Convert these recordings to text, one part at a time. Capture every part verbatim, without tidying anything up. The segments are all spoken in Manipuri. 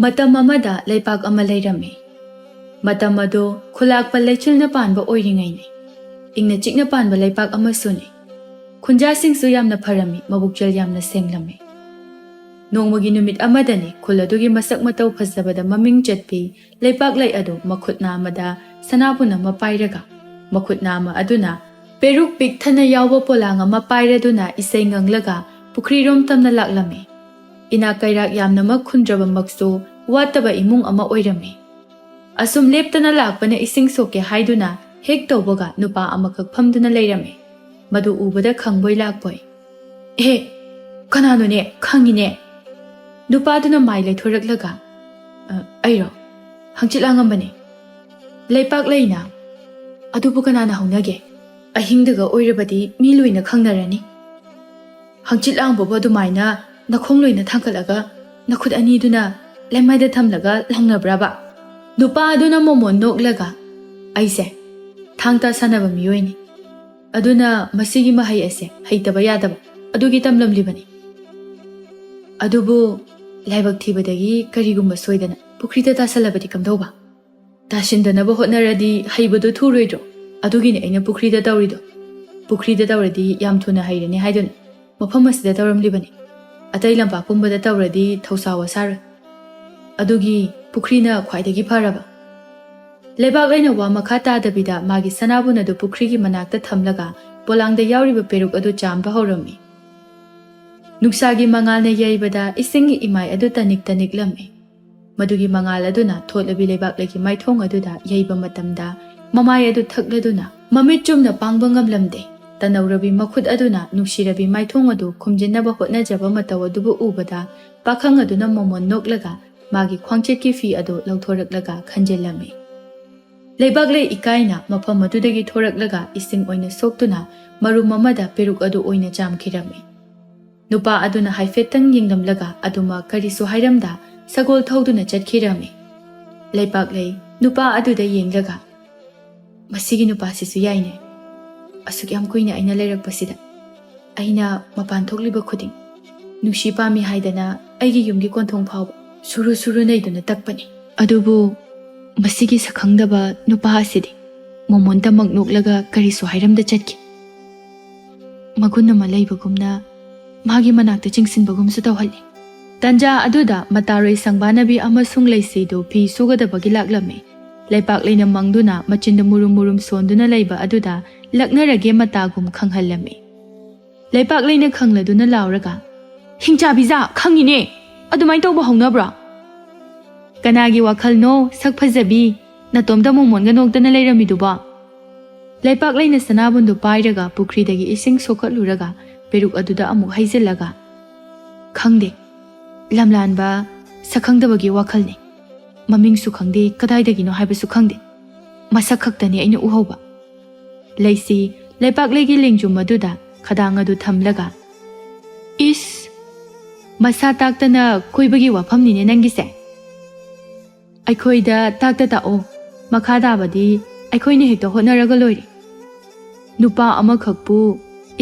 ꯃꯇꯝ ꯑꯃꯗ ꯂꯩꯄꯥꯛ ꯑꯃ ꯂꯩꯔꯝꯃꯤ꯫ ꯃꯇꯝ ꯑꯗꯨ ꯈꯨꯂꯥꯛꯄ ꯂꯩꯆꯤꯜꯅ ꯄꯥꯟꯕ ꯑꯣꯏꯔꯤꯉꯩꯅꯤ꯫ ꯏꯪꯅ ꯆꯤꯛꯅ ꯄꯥꯟꯕ ꯂꯩꯄꯥꯛ ꯑꯃꯁꯨꯅꯤ꯫ ꯈꯨꯟꯖꯥꯁꯤꯡꯁꯨ ꯌꯥꯝꯅ ꯐꯔꯝꯃꯤ, ꯃꯕꯨꯛꯆꯦꯜ ꯌꯥꯝꯅ ꯁꯦꯡꯂꯝꯃꯤ꯫ ꯅꯣꯡꯃꯒꯤ ꯅꯨꯃꯤꯠ ꯑꯃꯗꯅꯤ ꯈꯨꯜ ꯑꯗꯨꯒꯤ ꯃꯁꯛ ꯃꯇꯧ ꯐꯖꯕꯗ ꯃꯃꯤꯡ ꯆꯠꯄꯤ ꯂꯩꯄꯥꯛꯂꯩ ꯑꯗꯨ ꯃꯈꯨꯠ ꯅꯥꯝꯃꯗ ꯁꯅꯥꯕꯨꯟ ꯑꯃ ꯄꯥꯏꯔꯒ, ꯃꯈꯨꯠ ꯅꯥꯝꯃ ꯑꯗꯨꯅ ꯄꯦꯔꯨꯛ ꯄꯤꯛ ꯊꯟꯅ ꯌꯥꯎꯕ ꯄꯣꯂꯥꯡ ꯑꯃ ꯄꯥꯏꯔꯗꯨꯅ ꯏꯁꯩ ꯉꯪꯂꯒ ꯄꯨꯈ꯭ꯔꯤꯔꯣꯝ ꯇꯝꯅ ꯂꯥꯛꯂꯝꯃꯤ꯫ ꯏꯅꯥꯛ ꯀꯩꯔꯥꯛ ꯌꯥꯝꯅꯃꯛ ꯈꯨꯟꯗ꯭ꯔꯕꯃꯛꯁꯨ ꯋꯥꯠꯇꯕ ꯏꯃꯨꯡ ꯑꯃ ꯑꯣꯏꯔꯝꯃꯤ꯫ ꯑꯁꯨꯝ ꯂꯦꯞꯇꯅ ꯂꯥꯛꯄꯅ ꯏꯁꯤꯡ ꯁꯣꯛꯀꯦ ꯍꯥꯏꯗꯨꯅ ꯍꯦꯛ ꯇꯧꯕꯒ ꯅꯨꯄꯥ ꯑꯃꯈꯛ ꯐꯝꯗꯨꯅ ꯂꯩꯔꯝꯃꯤ꯫ ꯃꯗꯨ ꯎꯕꯗ ꯈꯪꯕꯣꯏ ꯂꯥꯛꯄꯣꯏ, "ꯑꯦ, ꯀꯅꯥꯅꯣꯅꯦ? ꯈꯪꯉꯤꯅꯦ!" ꯅꯨꯄꯥꯗꯨꯅ ꯃꯥꯏ ꯂꯩꯊꯣꯔꯛꯂꯒ, "ꯑ, ꯑꯩꯔꯣ? ꯍꯪꯆꯤꯠ ꯂꯥꯡꯉꯝꯕꯅꯦ꯫ ꯂꯩꯄꯥꯛ ꯂꯩꯅ꯫ ꯑꯗꯨꯕꯨ ꯀꯅꯥꯅ ꯍꯧꯅꯒꯦ? ꯑꯍꯤꯡꯗꯒ ꯑꯣꯏꯔꯕꯗꯤ ꯃꯤ ꯂꯣꯏꯅ ꯈꯪꯅꯔꯅꯤ꯫ ꯍꯪꯆꯤꯠ ꯂꯥꯡꯕꯕꯨ ꯑꯗꯨꯃꯥꯏꯅ ꯅꯈꯣꯡ ꯂꯣꯏꯅ ꯊꯥꯡꯒꯠꯂꯒ ꯅꯈꯨꯠ ꯑꯅꯤꯗꯨꯅ ꯂꯩꯃꯥꯏꯗ ꯊꯝꯂꯒ ꯂꯪꯅꯕ꯭ꯔꯕ?" ꯅꯨꯄꯥ ꯑꯗꯨꯅ ꯃꯣꯃꯣꯟ ꯅꯣꯛꯂꯒ, "ꯑꯩꯁꯦ ꯊꯥꯡ ꯇꯥ ꯁꯥꯟꯅꯕ ꯃꯤꯑꯣꯏꯅꯤ꯫ ꯑꯗꯨꯅ ꯃꯁꯤꯒꯤ ꯃꯍꯩ ꯑꯁꯦ ꯍꯩꯇꯕ ꯌꯥꯗꯕ ꯑꯗꯨꯒꯤ ꯇꯝꯂꯝꯂꯤꯕꯅꯤ꯫ ꯑꯗꯨꯕꯨ ꯂꯥꯏꯕꯛ ꯊꯤꯕꯗꯒꯤ ꯀꯔꯤꯒꯨꯝꯕ ꯁꯣꯏꯗꯅ ꯄꯨꯈ꯭ꯔꯤꯗ ꯇꯥꯁꯜꯂꯕꯗꯤ ꯀꯝꯗꯧꯕ? ꯇꯥꯁꯤꯟꯗꯅꯕ ꯍꯣꯠꯅꯔꯗꯤ ꯍꯩꯕꯗꯨ ꯊꯨꯔꯣꯏꯗ꯭ꯔꯣ? ꯑꯗꯨꯒꯤꯅꯤ ꯑꯩꯅ ꯄꯨꯈ꯭ꯔꯤꯗ ꯇꯧꯔꯤꯗꯣ꯫ ꯄꯨꯈ꯭ꯔꯤꯗ ꯇꯧꯔꯗꯤ ꯌꯥꯝ ꯊꯨꯅ ꯍꯩꯔꯅꯤ ꯍꯥꯏꯗꯨꯅ ꯃꯐꯝ ꯑꯁꯤꯗ ꯇꯧꯔꯝꯂꯤꯕꯅꯤ꯫ ꯑꯇꯩ ꯂꯝꯄꯥꯛꯀꯨꯝꯕꯗ ꯇꯧꯔꯗꯤ ꯊꯧꯁꯥ ꯋꯥꯁꯥꯔꯣꯏ꯫ ꯑꯗꯨꯒꯤ ꯄꯨꯈ꯭ꯔꯤꯅ ꯈ꯭ꯋꯥꯏꯗꯒꯤ ꯐꯔꯕ꯫" ꯂꯩꯕꯥꯛ ꯂꯩꯅ ꯋꯥ ꯃꯈꯥ ꯇꯥꯗꯕꯤꯗ ꯃꯥꯒꯤ ꯁꯅꯥꯕꯨꯟ ꯑꯗꯨ ꯄꯨꯈ꯭ꯔꯤꯒꯤ ꯃꯅꯥꯛꯇ ꯊꯝꯂꯒ ꯄꯣꯂꯥꯡꯗ ꯌꯥꯎꯔꯤꯕ ꯄꯦꯔꯨꯛ ꯑꯗꯨ ꯆꯥꯝꯕ ꯍꯧꯔꯝꯃꯤ꯫ ꯅꯨꯡꯁꯥꯒꯤ ꯃꯉꯥꯜꯅ ꯌꯩꯕꯗ ꯏꯁꯤꯡꯒꯤ ꯏꯃꯥꯏ ꯑꯗꯨ ꯇꯅꯤꯛ ꯇꯅꯤꯛꯂꯝꯃꯤ꯫ ꯃꯗꯨꯒꯤ ꯃꯉꯥꯜ ꯑꯗꯨꯅ ꯊꯣꯠꯂꯕꯤ ꯂꯩꯕꯥꯛꯂꯩꯒꯤ ꯃꯥꯏꯊꯣꯡ ꯑꯗꯨꯗ ꯌꯩꯕ ꯃꯇꯝꯗ ꯃꯃꯥꯏ ꯑꯗꯨ ꯊꯛꯂꯗꯨꯅ ꯃꯃꯤꯠ ꯆꯨꯝꯅ ꯄꯥꯡꯕ ꯉꯝꯂꯝꯗꯦ꯫ ꯇꯅꯧꯔꯕꯤ ꯃꯈꯨꯠ ꯑꯗꯨꯅ ꯅꯨꯡꯁꯤꯔꯕꯤ ꯃꯥꯏꯊꯣꯡ ꯑꯗꯨ ꯈꯨꯝꯖꯤꯟꯅꯕ ꯍꯣꯠꯅꯖꯕ ꯃꯇꯧ ꯑꯗꯨꯕꯨ ꯎꯕꯗ ꯄꯥꯈꯪ ꯑꯗꯨꯅ ꯃꯣꯃꯣꯟ ꯅꯣꯛꯂꯒ ꯃꯥꯒꯤ ꯈ꯭ꯋꯥꯡꯆꯦꯠꯀꯤ ꯐꯤ ꯑꯗꯨ ꯂꯧꯊꯣꯔꯛꯂꯒ ꯈꯟꯖꯤꯜꯂꯝꯃꯤ꯫ ꯂꯩꯕꯥꯛꯂꯩ ꯏꯀꯥꯏꯅ ꯃꯐꯝ ꯑꯗꯨꯗꯒꯤ ꯊꯣꯔꯛꯂꯒ ꯏꯁꯤꯡ ꯑꯣꯏꯅ ꯁꯣꯛꯇꯨꯅ ꯃꯔꯨꯝ ꯑꯃꯗ ꯄꯦꯔꯨꯛ ꯑꯗꯨ ꯑꯣꯏꯅ ꯆꯥꯝꯈꯤꯔꯝꯃꯤ꯫ ꯅꯨꯄꯥ ꯑꯗꯨꯅ ꯍꯥꯏꯐꯦꯠꯇꯪ ꯌꯦꯡꯂꯝꯂꯒ ꯑꯗꯨꯃꯛ ꯀꯔꯤꯁꯨ ꯍꯥꯏꯔꯝꯗ ꯁꯒꯣꯜ ꯊꯧꯗꯨꯅ ꯆꯠꯈꯤꯔꯝꯃꯤ꯫ ꯂꯩꯄꯥꯛꯂꯩ ꯅꯨꯄꯥ ꯑꯗꯨꯗ ꯌꯦꯡꯂꯒ, "ꯃꯁꯤꯒꯤ ꯅꯨꯄꯥꯁꯤꯁꯨ ꯌꯥꯏꯅꯦ꯫ ꯑꯁꯨꯛ ꯌꯥꯝ ꯀꯨꯏꯅ ꯑꯩꯅ ꯂꯩꯔꯛꯄꯁꯤꯗ ꯑꯩꯅ ꯃꯄꯥꯟ ꯊꯣꯛꯂꯤꯕ ꯈꯨꯗꯤꯡ ꯅꯨꯡꯁꯤ ꯄꯥꯝꯃꯤ ꯍꯥꯏꯗꯅ ꯑꯩꯒꯤ ꯌꯨꯝꯒꯤ ꯀꯣꯟꯊꯣꯡ ꯐꯥꯎꯕ ꯁꯨꯔꯨ ꯁꯨꯔꯨ ꯅꯩꯗꯨꯅ ꯇꯛꯄꯅꯤ꯫ ꯑꯗꯨꯕꯨ ꯃꯁꯤꯒꯤ ꯁꯛꯈꯪꯗꯕ ꯅꯨꯄꯥ ꯑꯁꯤꯗꯤ ꯃꯣꯃꯣꯟꯇꯃꯛ ꯅꯣꯛꯂꯒ ꯀꯔꯤꯁꯨ ꯍꯥꯏꯔꯝꯗ ꯆꯠꯈꯤ꯫ ꯃꯒꯨꯟ ꯑꯃ ꯂꯩꯕꯒꯨꯝꯅ ꯃꯥꯒꯤ ꯃꯅꯥꯛꯇ ꯆꯤꯡꯁꯤꯟꯕꯒꯨꯝꯁꯨ ꯇꯧꯍꯜꯂꯤ꯫ ꯇꯟꯖꯥ ꯑꯗꯨꯗ ꯃꯇꯥꯔꯣꯏ ꯁꯪꯕꯥꯅꯕꯤ ꯑꯃꯁꯨꯡ ꯂꯩꯁꯤꯗꯨ ꯐꯤ ꯁꯨꯒꯗꯕꯒꯤ ꯂꯥꯛꯂꯝꯃꯤ꯫ ꯂꯩꯄꯥꯛꯂꯩꯅ ꯃꯪꯗꯨꯅ ꯃꯆꯤꯟꯗ ꯃꯨꯔꯨꯝ ꯃꯨꯔꯨꯝ ꯁꯣꯟꯗꯨꯅ ꯂꯩꯕ ꯑꯗꯨꯗ ꯂꯛꯅꯔꯒꯦ ꯃꯇꯥꯒꯨꯝ ꯈꯪꯍꯜꯂꯝꯃꯤ꯫ ꯂꯩꯄꯥꯛꯂꯩꯅ ꯈꯪꯂꯗꯨꯅ ꯂꯥꯎꯔꯒ, "ꯍꯤꯡꯆꯥꯕꯤꯖꯥ, ꯈꯪꯉꯤꯅꯦ, ꯑꯗꯨꯃꯥꯏꯅ ꯇꯧꯕ ꯍꯧꯅꯕ꯭ꯔꯣ?" "ꯀꯅꯥꯒꯤ ꯋꯥꯈꯜꯅꯣ, ꯁꯛ ꯐꯖꯕꯤ, ꯅꯇꯣꯝꯇ ꯃꯣꯃꯣꯟꯒ ꯅꯣꯛꯇꯅ ꯂꯩꯔꯝꯃꯤꯗꯨꯕꯣ?" ꯂꯩꯄꯥꯛꯂꯩꯅ ꯁꯅꯥꯕꯨꯟꯗꯨ ꯄꯥꯏꯔꯒ ꯄꯨꯈ꯭ꯔꯤꯗꯒꯤ ꯏꯁꯤꯡ ꯁꯣꯛꯀꯠꯂꯨꯔꯒ ꯄꯦꯔꯨꯛ ꯑꯗꯨꯗ ꯑꯃꯨꯛ ꯍꯩꯖꯤꯜꯂꯒ, "ꯈꯪꯗꯦ, ꯂꯝꯂꯥꯟꯕ ꯁꯛꯈꯪꯗꯕꯒꯤ ꯋꯥꯈꯜꯅꯤ꯫ ꯃꯃꯤꯡꯁꯨ ꯈꯪꯗꯦ, ꯀꯗꯥꯏꯗꯒꯤꯅꯣ ꯍꯥꯏꯕꯁꯨ ꯈꯪꯗꯦ꯫ ꯃꯁꯛ ꯈꯛꯇꯅꯤ ꯑꯩꯅ ꯎꯍꯧꯕ꯫" ꯂꯩꯁꯤ ꯂꯩꯄꯥꯛꯂꯩꯒꯤ ꯂꯦꯡꯖꯨꯝ ꯑꯗꯨꯗ ꯈꯗꯥꯡ ꯑꯗꯨ ꯊꯝꯂꯒ, "ꯏꯁ, ꯃꯁꯥ ꯇꯥꯛꯇꯅ ꯀꯣꯏꯕꯒꯤ ꯋꯥꯐꯝꯅꯤꯅꯦ ꯅꯪꯒꯤꯁꯦ꯫ ꯑꯩꯈꯣꯏꯗ ꯇꯥꯛꯇ ꯇꯥꯛꯑꯣ, ꯃꯈꯥ ꯇꯥꯕꯗꯤ ꯑꯩꯈꯣꯏꯅ ꯍꯦꯛꯇ ꯍꯣꯠꯅꯔꯒ ꯂꯣꯏꯔꯦ꯫ ꯅꯨꯄꯥ ꯑꯃꯈꯛꯄꯨ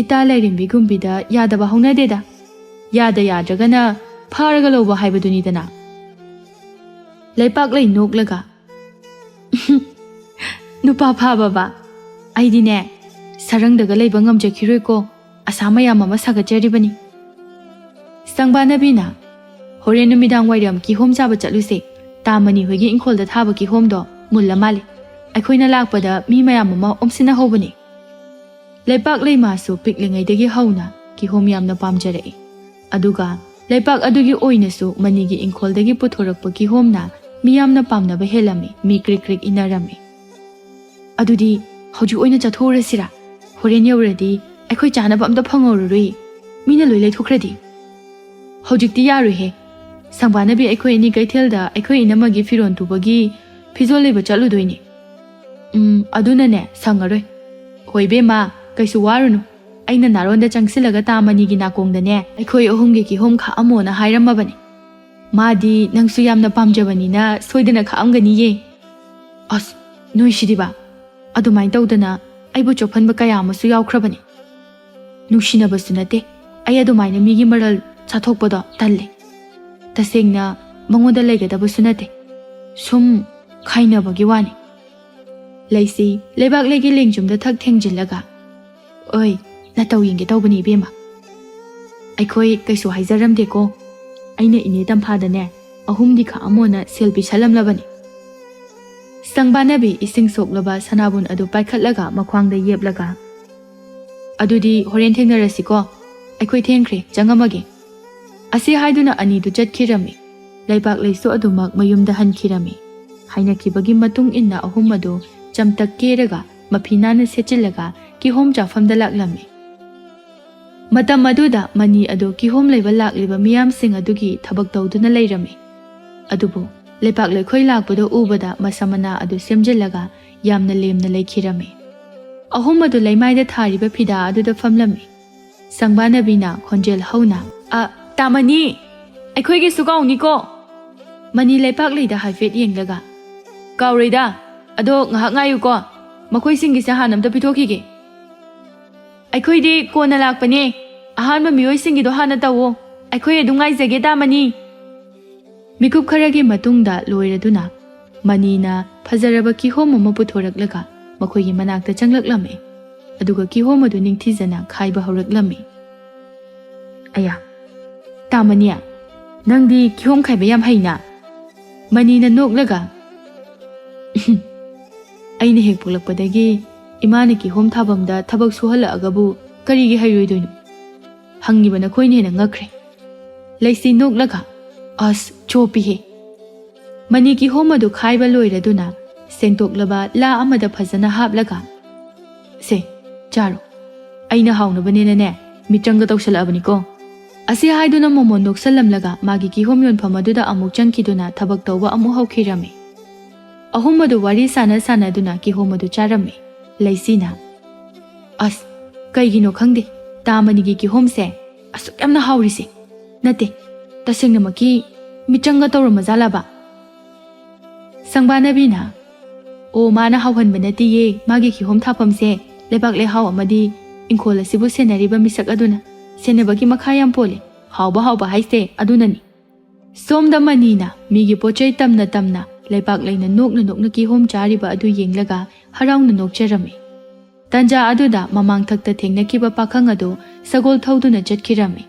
ꯏꯇꯥ ꯂꯥꯏꯔꯦꯝꯕꯤꯒꯨꯝꯕꯤꯗ ꯌꯥꯗꯕ ꯍꯧꯅꯗꯦꯗ꯫ ꯌꯥꯗ ꯌꯥꯗ꯭ꯔꯒꯅ ꯐꯥꯔꯒ ꯂꯧꯕ ꯍꯥꯏꯕꯗꯨꯅꯤꯗꯅ꯫" ꯂꯩꯄꯥꯛꯂꯩ ꯅꯣꯛꯂꯒ, "ꯅꯨꯄꯥ ꯐꯥꯕꯕ? ꯑꯩꯗꯤꯅꯦ, ꯁꯔꯪꯗꯒ ꯂꯩꯕ ꯉꯝꯖꯈꯤꯔꯣꯏꯀꯣ, ꯑꯁꯥ ꯃꯌꯥꯝ ꯑꯃ ꯁꯥꯒꯠꯆꯔꯤꯕꯅꯤ꯫" ꯁꯪꯕꯥꯅꯕꯤꯅ, "ꯍꯣꯔꯦꯟ ꯅꯨꯃꯤꯗꯥꯡ ꯋꯥꯏꯔꯝ ꯀꯤꯍꯣꯝ ꯆꯥꯕ ꯆꯠꯂꯨꯁꯦ꯫ ꯇꯥ ꯃꯅꯤ ꯍꯣꯏꯒꯤ ꯏꯪꯈꯣꯜꯗ ꯊꯥꯕ ꯀꯤꯍꯣꯝꯗꯣ ꯃꯨꯜꯂ ꯃꯥꯜꯂꯦ꯫ ꯑꯩꯈꯣꯏꯅ ꯂꯥꯛꯄꯗ ꯃꯤ ꯃꯌꯥꯝ ꯑꯃ ꯑꯣꯝꯁꯤꯟꯅꯍꯧꯕꯅꯤ꯫" ꯂꯩꯄꯥꯛꯂꯩ ꯃꯥꯁꯨ ꯄꯤꯛꯂꯤꯉꯩꯗꯒꯤ ꯍꯧꯅ ꯀꯤꯍꯣꯝ ꯌꯥꯝꯅ ꯄꯥꯝꯖꯔꯛꯏ꯫ ꯑꯗꯨꯒ ꯂꯩꯄꯥꯛ ꯑꯗꯨꯒꯤ ꯑꯣꯏꯅꯁꯨ ꯃꯅꯤꯒꯤ ꯏꯪꯈꯣꯜꯗꯒꯤ ꯄꯨꯊꯣꯔꯛꯄ ꯀꯤꯍꯣꯝꯅ ꯃꯤ ꯌꯥꯝꯅ ꯄꯥꯝꯅꯕ ꯍꯦꯜꯂꯝꯃꯤ, ꯃꯤ ꯀ꯭ꯔꯤꯛ ꯀ꯭ꯔꯤꯛ ꯏꯟꯅꯔꯝꯃꯤ꯫ "ꯑꯗꯨꯗꯤ ꯍꯧꯖꯤꯛ ꯑꯣꯏꯅ ꯆꯠꯊꯣꯛꯎꯔꯁꯤꯔꯥ? ꯍꯣꯔꯦꯟ ꯌꯧꯔꯗꯤ ꯑꯩꯈꯣꯏ ꯆꯥꯅꯕ ꯑꯝꯇ ꯐꯪꯍꯧꯔꯔꯣꯏ, ꯃꯤꯅ ꯂꯣꯏ ꯂꯩꯊꯣꯛꯈ꯭ꯔꯗꯤ꯫" "ꯍꯧꯖꯤꯛꯇꯤ ꯌꯥꯔꯣꯏꯍꯦ꯫ ꯁꯪꯕꯥꯅꯕꯤ ꯑꯩꯈꯣꯏ ꯑꯅꯤ ꯀꯩꯊꯦꯜꯗ ꯑꯩꯈꯣꯏ ꯏꯅꯝꯃꯒꯤ ꯐꯤꯔꯣꯜ ꯇꯨꯕꯒꯤ ꯐꯤꯖꯣꯜ ꯂꯩꯕ ꯆꯠꯂꯨꯗꯣꯏꯅꯤ꯫ ꯎꯝ, ꯑꯗꯨꯅꯅꯦ, ꯁꯪꯉꯔꯣꯏ꯫" "ꯍꯣꯏ ꯏꯕꯦꯝꯃ, ꯀꯩꯁꯨ ꯋꯥꯔꯨꯅꯨ꯫ ꯑꯩꯅ ꯅꯥꯔꯣꯟꯗ ꯆꯪꯁꯤꯜꯂꯒ ꯇꯥ ꯃꯅꯤꯒꯤ ꯅꯥꯀꯣꯡꯗꯅꯦ, ꯑꯩꯈꯣꯏ ꯑꯍꯨꯝꯒꯤ ꯀꯤꯍꯣꯝ ꯈꯥꯛꯑꯝꯃꯣꯅ ꯍꯥꯏꯔꯝꯃꯕꯅꯤ꯫ ꯃꯥꯗꯤ ꯅꯪꯁꯨ ꯌꯥꯝꯅ ꯄꯥꯝꯖꯕꯅꯤꯅ ꯁꯣꯏꯗꯅ ꯈꯥꯛꯑꯝꯒꯅꯤꯌꯦ꯫" "ꯑꯁ, ꯅꯣꯏꯁꯤꯗꯤꯕ, ꯑꯗꯨꯃꯥꯏꯅ ꯇꯧꯗꯅ ꯑꯩꯕꯨ ꯆꯣꯞꯍꯟꯕ ꯀꯌꯥ ꯑꯃꯁꯨ ꯌꯥꯎꯈ꯭ꯔꯕꯅꯤ꯫ ꯅꯨꯡꯁꯤꯅꯕꯁꯨ ꯅꯠꯇꯦ, ꯑꯩ ꯑꯗꯨꯃꯥꯏꯅ ꯃꯤꯒꯤ ꯃꯔꯜ ꯆꯥꯊꯣꯛꯄꯗꯣ ꯇꯜꯂꯦ꯫ ꯇꯁꯦꯡꯅ ꯃꯉꯣꯟꯗ ꯂꯩꯒꯗꯕꯁꯨ ꯅꯠꯇꯦ꯫ ꯁꯨꯝ ꯈꯥꯏꯅꯕꯒꯤ ꯋꯥꯅꯤ꯫ ꯂꯩꯁꯤ ꯂꯩꯕꯥꯛꯂꯩꯒꯤ ꯂꯦꯡꯖꯨꯝꯗ ꯊꯛ ꯊꯦꯡꯖꯤꯜꯂꯒ, "ꯑꯣꯏ, ꯅꯇꯧ ꯌꯦꯡꯒꯦ ꯇꯧꯕꯅꯤ, ꯏꯕꯦꯝꯃ꯫ ꯑꯩꯈꯣꯏ ꯀꯩꯁꯨ ꯍꯥꯏꯖꯔꯝꯗꯦꯀꯣ꯫ ꯑꯩꯅ ꯏꯅꯦ ꯇꯝꯐꯥꯗꯅꯦ ꯑꯍꯨꯝꯗꯤ ꯈꯥꯛꯑꯝꯃꯣꯅ ꯁꯦꯜ ꯄꯤꯁꯜꯂꯝꯂꯕꯅꯤ꯫" ꯁꯪꯕꯥꯅꯕꯤ ꯏꯁꯤꯡ ꯁꯣꯛꯂꯕ ꯁꯅꯥꯕꯨꯟ ꯑꯗꯨ ꯄꯥꯏꯈꯠꯂꯒ ꯃꯈ꯭ꯋꯥꯡꯗ ꯌꯦꯞꯂꯒ, "ꯑꯗꯨꯗꯤ ꯍꯣꯔꯦꯟ ꯊꯦꯡꯅꯔꯁꯤꯀꯣ꯫ ꯑꯩꯈꯣꯏ ꯊꯦꯡꯈ꯭ꯔꯦ, ꯆꯪꯉꯝꯃꯒꯦ꯫" ꯑꯁꯤ ꯍꯥꯏꯗꯨꯅ ꯑꯅꯤꯗꯨ ꯆꯠꯈꯤꯔꯝꯃꯤ꯫ ꯂꯩꯕꯥꯛꯂꯩꯁꯨ ꯑꯗꯨꯃꯛ ꯃꯌꯨꯝꯗ ꯍꯟꯈꯤꯔꯝꯃꯤ꯫ ꯍꯥꯏꯅꯈꯤꯕꯒꯤ ꯃꯇꯨꯡ ꯏꯟꯅ ꯑꯍꯨꯝ ꯑꯗꯨ ꯆꯝꯇꯛ ꯀꯦꯔꯒ, ꯃꯐꯤ ꯅꯥꯟꯅ ꯁꯦꯠꯆꯤꯜꯂꯒ ꯀꯤꯍꯣꯝ ꯆꯥꯐꯝꯗ ꯂꯥꯛꯂꯝꯃꯤ꯫ ꯃꯇꯝ ꯑꯗꯨꯗ ꯃꯅꯤ ꯑꯗꯨ ꯀꯤꯍꯣꯝ ꯂꯩꯕ ꯂꯥꯛꯂꯤꯕ ꯃꯤꯌꯥꯝꯁꯤꯡ ꯑꯗꯨꯒꯤ ꯊꯕꯛ ꯇꯧꯗꯨꯅ ꯂꯩꯔꯝꯃꯤ꯫ ꯑꯗꯨꯕꯨ ꯂꯩꯄꯥꯛ ꯂꯩꯈꯣꯏ ꯂꯥꯛꯄꯗꯨ ꯎꯕꯗ ꯃꯁꯝ ꯃꯅꯥ ꯑꯗꯨ ꯁꯦꯝꯖꯤꯜꯂꯒ ꯌꯥꯝꯅ ꯂꯦꯝꯅ ꯂꯩꯈꯤꯔꯝꯃꯤ꯫ ꯑꯍꯨꯝ ꯑꯗꯨ ꯂꯩꯃꯥꯏꯗ ꯊꯥꯔꯤꯕ ꯐꯤꯗꯥ ꯑꯗꯨꯗ ꯐꯝꯂꯝꯃꯤ꯫ ꯁꯪꯕꯥꯅꯕꯤꯅ ꯈꯣꯟꯖꯦꯜ ꯍꯧꯅ, "ꯑ, ꯇꯥꯃꯅꯤ, ꯑꯩꯈꯣꯏꯒꯤꯁꯨ ꯀꯥꯎꯅꯤꯀꯣ꯫ ꯃꯅꯤ ꯂꯩꯄꯥꯛꯂꯩꯗ ꯍꯥꯏꯐꯦꯠ ꯌꯦꯡꯂꯒ, "ꯀꯥꯎꯔꯣꯏꯗ, ꯑꯗꯣ ꯉꯥꯏꯍꯥꯛ ꯉꯥꯏꯌꯨꯀꯣ, ꯃꯈꯣꯏꯁꯤꯡꯒꯤꯁꯦ ꯍꯥꯟꯅ ꯑꯝꯇ ꯄꯤꯊꯣꯛꯈꯤꯒꯦ꯫" "ꯑꯩꯈꯣꯏꯗꯤ ꯀꯣꯟꯅ ꯂꯥꯛꯄꯅꯦ, ꯑꯍꯥꯟꯕ ꯃꯤꯑꯣꯏꯁꯤꯡꯒꯤꯗꯣ ꯍꯥꯟꯅ ꯇꯧꯋꯣ, ꯑꯩꯈꯣꯏ ꯑꯗꯨꯝ ꯉꯥꯏꯖꯒꯦ, ꯇꯥꯃꯅꯤ꯫" ꯃꯤꯀꯨꯞ ꯈꯔꯒꯤ ꯃꯇꯨꯡꯗ ꯂꯣꯏꯔꯗꯨꯅ ꯃꯅꯤꯅ ꯐꯖꯔꯕ ꯀꯤꯍꯣꯝ ꯑꯃ ꯄꯨꯊꯣꯔꯛꯂꯒ ꯃꯈꯣꯏꯒꯤ ꯃꯅꯥꯛꯇ ꯆꯪꯂꯛꯂꯝꯃꯤ꯫ ꯑꯗꯨꯒ ꯀꯤꯍꯣꯝ ꯑꯗꯨ ꯅꯤꯡꯊꯤꯖꯅ ꯈꯥꯏꯕ ꯍꯧꯔꯛꯂꯝꯃꯤ꯫ "ꯑꯌꯥ, ꯇꯥꯃꯅꯤ, ꯅꯪꯗꯤ ꯀꯤꯍꯣꯝ ꯈꯥꯏꯕ ꯌꯥꯝ ꯍꯩꯅ?" ꯃꯅꯤꯅ ꯅꯣꯛꯂꯒ, "ꯑꯩꯅ ꯍꯦꯛ ꯄꯣꯛꯂꯛꯄꯗꯒꯤ ꯏꯃꯥꯅ ꯀꯤꯍꯣꯝ ꯊꯥꯐꯝꯗ ꯊꯕꯛ ꯁꯨꯍꯜꯂꯛꯑꯒꯕꯨ ꯀꯔꯤꯒꯤ ꯍꯩꯔꯣꯏꯗꯣꯏꯅꯣ? ꯍꯪꯉꯤꯕ ꯅꯈꯣꯏꯅ ꯍꯦꯟꯅ ꯉꯛꯈ꯭ꯔꯦ꯫" ꯂꯩꯁꯤ ꯅꯣꯛꯂꯒ, "ꯑꯁ, ꯆꯣꯞꯄꯤꯍꯦ!" ꯃꯅꯤ ꯀꯤꯍꯣꯝ ꯑꯗꯨ ꯈꯥꯏꯕ ꯂꯣꯏꯔꯗꯨꯅ ꯁꯦꯡꯗꯣꯛꯂꯕ ꯂꯥ ꯑꯃꯗ ꯐꯖꯅ ꯍꯥꯞꯂꯒ, "ꯁꯦ, ꯆꯥꯔꯣ꯫ ꯑꯩꯅ ꯍꯥꯎꯅꯕꯅꯦꯅꯅꯦ, ꯃꯤꯇ꯭ꯔꯪꯒ ꯇꯧꯁꯜꯂꯛꯑꯕꯅꯤꯀꯣ꯫" ꯑꯁꯤ ꯍꯥꯏꯗꯨꯅ ꯃꯣꯃꯣꯟ ꯅꯣꯛꯁꯜꯂꯝꯂꯒ ꯃꯥꯒꯤ ꯀꯤꯍꯣꯝ ꯌꯣꯟꯐꯝ ꯑꯗꯨꯗ ꯑꯃꯨꯛ ꯆꯪꯈꯤꯗꯨꯅ ꯊꯕꯛ ꯇꯧꯕ ꯑꯃꯨꯛ ꯍꯧꯈꯤꯔꯝꯃꯤ꯫ ꯑꯍꯨꯝ ꯑꯗꯨ ꯋꯥꯔꯤ ꯁꯥꯟꯅ ꯁꯥꯟꯅꯗꯨꯅ ꯀꯤꯍꯣꯝ ꯑꯗꯨ ꯆꯥꯔꯝꯃꯤ꯫ ꯂꯩꯁꯤꯅ, "ꯑꯁ, ꯀꯩꯒꯤꯅꯣ ꯈꯪꯗꯦ, ꯇꯥꯃꯅꯤꯒꯤ ꯀꯤꯍꯣꯝꯁꯦ ꯑꯁꯨꯛ ꯌꯥꯝꯅ ꯍꯥꯎꯔꯤꯁꯦ꯫ ꯅꯠꯇꯦ, ꯇꯁꯦꯡꯅꯃꯛꯀꯤ ꯃꯤꯇ꯭ꯔꯪꯒ ꯇꯧꯔꯝꯃꯖꯥꯠꯂꯕ?" ꯁꯪꯕꯥꯅꯕꯤꯅ, "ꯑꯣ, ꯃꯥꯅ ꯍꯥꯎꯍꯟꯕ ꯅꯠꯇꯦꯌꯦ, ꯃꯥꯒꯤ ꯀꯤꯍꯣꯝ ꯊꯥꯐꯝꯁꯦ ꯂꯩꯕꯥꯛ ꯂꯩꯍꯥꯎ ꯑꯃꯗꯤ ꯏꯪꯈꯣꯜ ꯑꯁꯤꯕꯨ ꯁꯦꯟꯅꯔꯤꯕ ꯃꯤꯁꯛ ꯑꯗꯨꯅ ꯁꯦꯟꯅꯕꯒꯤ ꯃꯈꯥ ꯌꯥꯝ ꯄꯣꯜꯂꯦ꯫ ꯍꯥꯎꯕ ꯍꯥꯎꯕ ꯍꯥꯏꯁꯦ ꯑꯗꯨꯅꯅꯤ꯫" ꯁꯣꯝꯗ ꯃꯅꯤꯅ ꯃꯤꯒꯤ ꯄꯣꯠꯆꯩ ꯇꯝꯅ ꯇꯝꯅ ꯂꯩꯄꯥꯛ ꯂꯩꯅ ꯅꯣꯛꯅ ꯅꯣꯛꯅ ꯀꯤꯍꯣꯝ ꯆꯥꯔꯤꯕ ꯑꯗꯨ ꯌꯦꯡꯂꯒ ꯍꯔꯥꯎꯅ ꯅꯣꯛꯆꯔꯝꯃꯤ꯫ ꯇꯟꯖꯥ ꯑꯗꯨꯗ ꯃꯃꯥꯡꯊꯛꯇ ꯊꯦꯡꯅꯈꯤꯕ ꯄꯥꯈꯪ ꯑꯗꯨ ꯁꯒꯣꯜ ꯊꯧꯗꯨꯅ ꯆꯠꯈꯤꯔꯝꯃꯤ꯫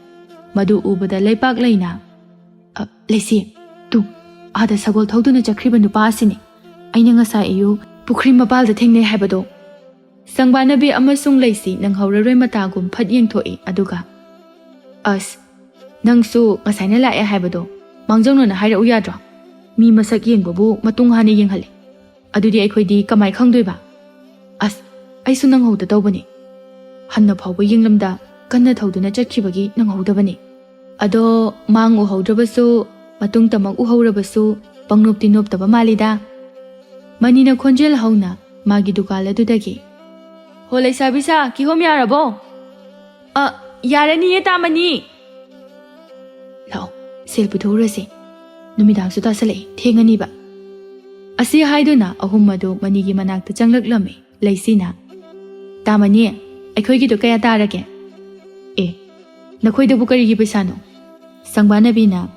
ꯃꯗꯨ ꯎꯕꯗ ꯂꯩꯄꯥꯛ ꯂꯩꯅ, "ꯑ, ꯂꯩꯁꯤ, ꯇꯨ, ꯑꯥꯗ ꯁꯒꯣꯜ ꯊꯧꯗꯨꯅ ꯆꯠꯈ꯭ꯔꯤꯕ ꯅꯨꯄꯥ ꯑꯁꯤꯅꯤ꯫ ꯑꯩꯅ ꯉꯁꯥꯏ ꯑꯌꯨꯛ ꯄꯨꯈ꯭ꯔꯤ ꯃꯄꯥꯜꯗ ꯊꯦꯡꯅꯩ ꯍꯥꯏꯕꯗꯣ꯫" ꯁꯪꯕꯥꯅꯕꯤ ꯑꯃꯁꯨꯡ ꯂꯩꯁꯤ ꯅꯪꯍꯧꯔꯔꯣꯏ ꯃꯇꯥꯒꯨꯝ ꯐꯠ ꯌꯦꯡꯊꯣꯛꯏ, ꯑꯗꯨꯒ, "ꯑꯁ, ꯅꯪꯁꯨ ꯉꯁꯥꯏꯅ ꯂꯥꯛꯑꯦ ꯍꯥꯏꯕꯗꯣ ꯃꯥꯡꯖꯧꯅꯅ ꯍꯥꯏꯔꯛꯎ ꯌꯥꯗ꯭ꯔꯣ? ꯃꯤ ꯃꯁꯛ ꯌꯦꯡꯕꯕꯨ ꯃꯇꯨꯡ ꯍꯥꯟꯅ ꯌꯦꯡꯍꯜꯂꯤ꯫ ꯑꯗꯨꯗꯤ ꯑꯩꯈꯣꯏꯗꯤ ꯀꯃꯥꯏ ꯈꯪꯗꯣꯏꯕ? ꯑꯁ, ꯑꯩꯁꯨ ꯅꯪꯍꯧꯗ ꯇꯧꯕꯅꯤ꯫ ꯍꯟꯅ ꯐꯥꯎꯕ ꯌꯦꯡꯂꯝꯗ ꯀꯟꯅ ꯊꯧꯗꯨꯅ ꯆꯠꯈꯤꯕꯒꯤ ꯅꯪꯍꯧꯗꯕꯅꯤ꯫ ꯑꯗꯣ ꯃꯥꯡ ꯎꯍꯧꯗ꯭ꯔꯕꯁꯨ, ꯃꯇꯨꯡ ꯇꯃꯛ ꯎꯍꯧꯔꯕꯁꯨ, ꯄꯪꯅꯣꯞꯇꯤ ꯅꯣꯞꯇꯕ ꯃꯥꯜꯂꯤꯗ꯫" ꯃꯅꯤꯅ ꯈꯣꯟꯖꯦꯜ ꯍꯧꯅ ꯃꯥꯒꯤ ꯗꯨꯀꯥꯟ ꯑꯗꯨꯗꯒꯤ, "ꯍꯣ ꯂꯩꯁꯥꯕꯤ ꯁꯥ, ꯀꯤꯍꯣꯝ ꯌꯥꯔꯕꯣ?" "ꯑ, ꯌꯥꯔꯅꯤꯌꯦ ꯇꯥꯃꯅꯤ꯫ ꯂꯥꯛꯑꯣ, ꯁꯦꯜ ꯄꯨꯊꯣꯛꯎꯔꯁꯤ꯫ ꯅꯨꯃꯤꯗꯥꯡꯁꯨ ꯇꯥꯁꯜꯂꯛꯑꯦ, ꯊꯦꯡꯉꯅꯤꯕ꯫" ꯑꯁꯤ ꯍꯥꯏꯗꯨꯅ ꯑꯍꯨꯝ ꯑꯗꯨ ꯃꯅꯤꯒꯤ ꯃꯅꯥꯛꯇ ꯆꯪꯂꯛꯂꯝꯃꯤ꯫ ꯂꯩꯁꯤꯅ, "ꯇꯥꯃꯅꯤ, ꯑꯩꯈꯣꯏꯒꯤꯗꯣ ꯀꯌꯥ ꯇꯥꯔꯒꯦ?" "ꯑꯦ, ꯅꯈꯣꯏꯗꯕꯨ ꯀꯔꯤꯒꯤ ꯄꯩꯁꯥꯅꯣ?" ꯁꯪꯕꯥꯅꯕꯤꯅ,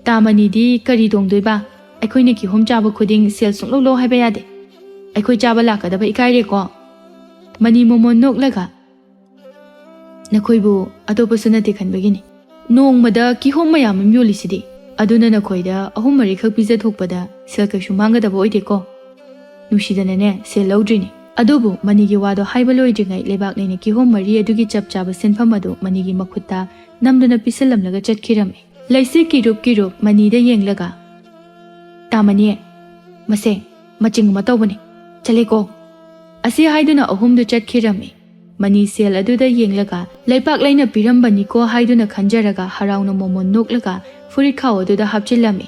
"ꯇꯥꯃꯅꯤꯗꯤ ꯀꯔꯤ ꯇꯣꯡꯗꯣꯏꯕ? ꯑꯩꯈꯣꯏꯅ ꯀꯤꯍꯣꯝ ꯆꯥꯕ ꯈꯨꯗꯤꯡ ꯁꯦꯜ ꯁꯨꯡꯂꯧ ꯂꯧ ꯍꯥꯏꯕ ꯌꯥꯗꯦ꯫ ꯑꯩꯈꯣꯏ ꯆꯥꯕ ꯂꯥꯛꯀꯗꯕ ꯏꯀꯥꯏꯔꯦꯀꯣ꯫" ꯃꯅꯤ ꯃꯣꯃꯣꯟ ꯅꯣꯛꯂꯒ, "ꯅꯈꯣꯏꯕꯨ ꯑꯇꯣꯞꯄꯁꯨ ꯅꯠꯇꯦ ꯈꯟꯕꯒꯤꯅꯤ꯫ ꯅꯣꯡꯃꯗ ꯀꯤꯍꯣꯝ ꯃꯌꯥꯝ ꯑꯃ ꯌꯣꯜꯂꯤꯁꯤꯗꯤ꯫ ꯑꯗꯨꯅ ꯅꯈꯣꯏꯗ ꯑꯍꯨꯝ ꯃꯔꯤꯈꯛ ꯄꯤꯖꯊꯣꯛꯄꯗ ꯁꯦꯜ ꯀꯩꯁꯨ ꯃꯥꯡꯒꯗꯕ ꯑꯣꯏꯗꯦꯀꯣ꯫" ꯅꯨꯡꯁꯤꯗꯅꯅꯦ ꯁꯦꯜ ꯂꯧꯗ꯭ꯔꯤꯅꯤ꯫ ꯑꯗꯨꯕꯨ ꯃꯅꯤꯒꯤ ꯋꯥꯗꯣ ꯍꯥꯏꯕ ꯂꯣꯏꯗ꯭ꯔꯤꯉꯩ ꯂꯩꯕꯥꯛꯂꯩꯅ ꯀꯤꯍꯣꯝ ꯃꯔꯤ ꯑꯗꯨꯒꯤ ꯆꯞ ꯆꯥꯕ ꯁꯦꯟꯐꯝ ꯑꯗꯨ ꯃꯅꯤꯒꯤ ꯃꯈꯨꯠꯇ ꯅꯝꯗꯨꯅ ꯄꯤꯁꯜꯂꯝꯂꯒ ꯆꯠꯈꯤꯔꯝꯃꯤ꯫ ꯂꯩꯁꯤ ꯀꯤꯔꯨꯞ ꯀꯤꯔꯨꯞ ꯃꯅꯤꯗ ꯌꯦꯡꯂꯒ, "ꯇꯥꯃꯅꯤ, ꯃꯁꯦ ꯃꯆꯤꯡ ꯑꯃ ꯇꯧꯕꯅꯤ, ꯆꯠꯂꯦꯀꯣ꯫" ꯑꯁꯤ ꯍꯥꯏꯗꯨꯅ ꯑꯍꯨꯝꯗꯨ ꯆꯠꯈꯤꯔꯝꯃꯤ꯫ ꯃꯅꯤ ꯁꯦꯜ ꯑꯗꯨꯗ ꯌꯦꯡꯂꯒ ꯂꯩꯄꯥꯛꯂꯩꯅ ꯄꯤꯔꯝꯕꯅꯤꯀꯣ ꯍꯥꯏꯗꯨꯅ ꯈꯟꯖꯔꯒ ꯍꯔꯥꯎꯅ ꯃꯣꯃꯣꯟ ꯅꯣꯛꯂꯒ ꯐꯨꯔꯤꯠꯈꯥꯎ ꯑꯗꯨꯗ ꯍꯥꯞꯆꯤꯜꯂꯝꯃꯤ꯫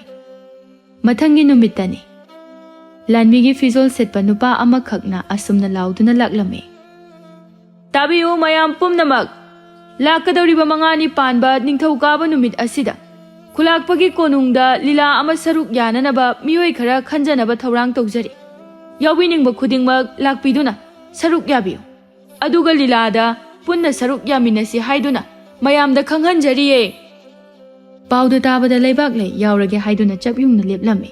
ꯃꯊꯪꯒꯤ ꯅꯨꯃꯤꯠꯇꯅꯤ꯫ ꯂꯥꯟꯃꯤꯒꯤ ꯐꯤꯖꯣꯜ ꯁꯦꯠꯄ ꯅꯨꯄꯥ ꯑꯃꯈꯛꯅ ꯑꯁꯨꯝꯅ ꯂꯥꯎꯗꯨꯅ ꯂꯥꯛꯂꯝꯃꯤ, "ꯇꯥꯕꯤꯌꯨ ꯃꯌꯥꯝ ꯄꯨꯝꯅꯃꯛ, ꯂꯥꯛꯀꯗꯧꯔꯤꯕ ꯃꯉꯥꯅꯤ ꯄꯥꯟꯕ ꯅꯤꯡꯊꯧꯀꯥꯕ ꯅꯨꯃꯤꯠ ꯑꯁꯤꯗ ꯈꯨꯂꯥꯛꯄꯒꯤ ꯀꯣꯅꯨꯡꯗ ꯂꯤꯂꯥ ꯑꯃ ꯁꯔꯨꯛ ꯌꯥꯅꯅꯕ ꯃꯤꯑꯣꯏ ꯈꯔ ꯈꯟꯖꯅꯕ ꯊꯧꯔꯥꯡ ꯇꯧꯖꯔꯤ꯫ ꯌꯥꯎꯕꯤꯅꯤꯡꯕ ꯈꯨꯗꯤꯡꯃꯛ ꯂꯥꯛꯄꯤꯗꯨꯅ ꯁꯔꯨꯛ ꯌꯥꯕꯤꯌꯨ꯫ ꯑꯗꯨꯒ ꯂꯤꯂꯥꯗ ꯄꯨꯟꯅ ꯁꯔꯨꯛ ꯌꯥꯃꯤꯟꯅꯁꯤ ꯍꯥꯏꯗꯨꯅ ꯃꯌꯥꯝꯗ ꯈꯪꯍꯟꯖꯔꯤꯌꯦ꯫" ꯄꯥꯎꯗꯨ ꯇꯥꯕꯗ ꯂꯩꯕꯥꯛꯂꯩ ꯌꯥꯎꯔꯒꯦ ꯍꯥꯏꯗꯨꯅ ꯆꯞ ꯌꯨꯡꯅ ꯂꯦꯞꯂꯝꯃꯤ꯫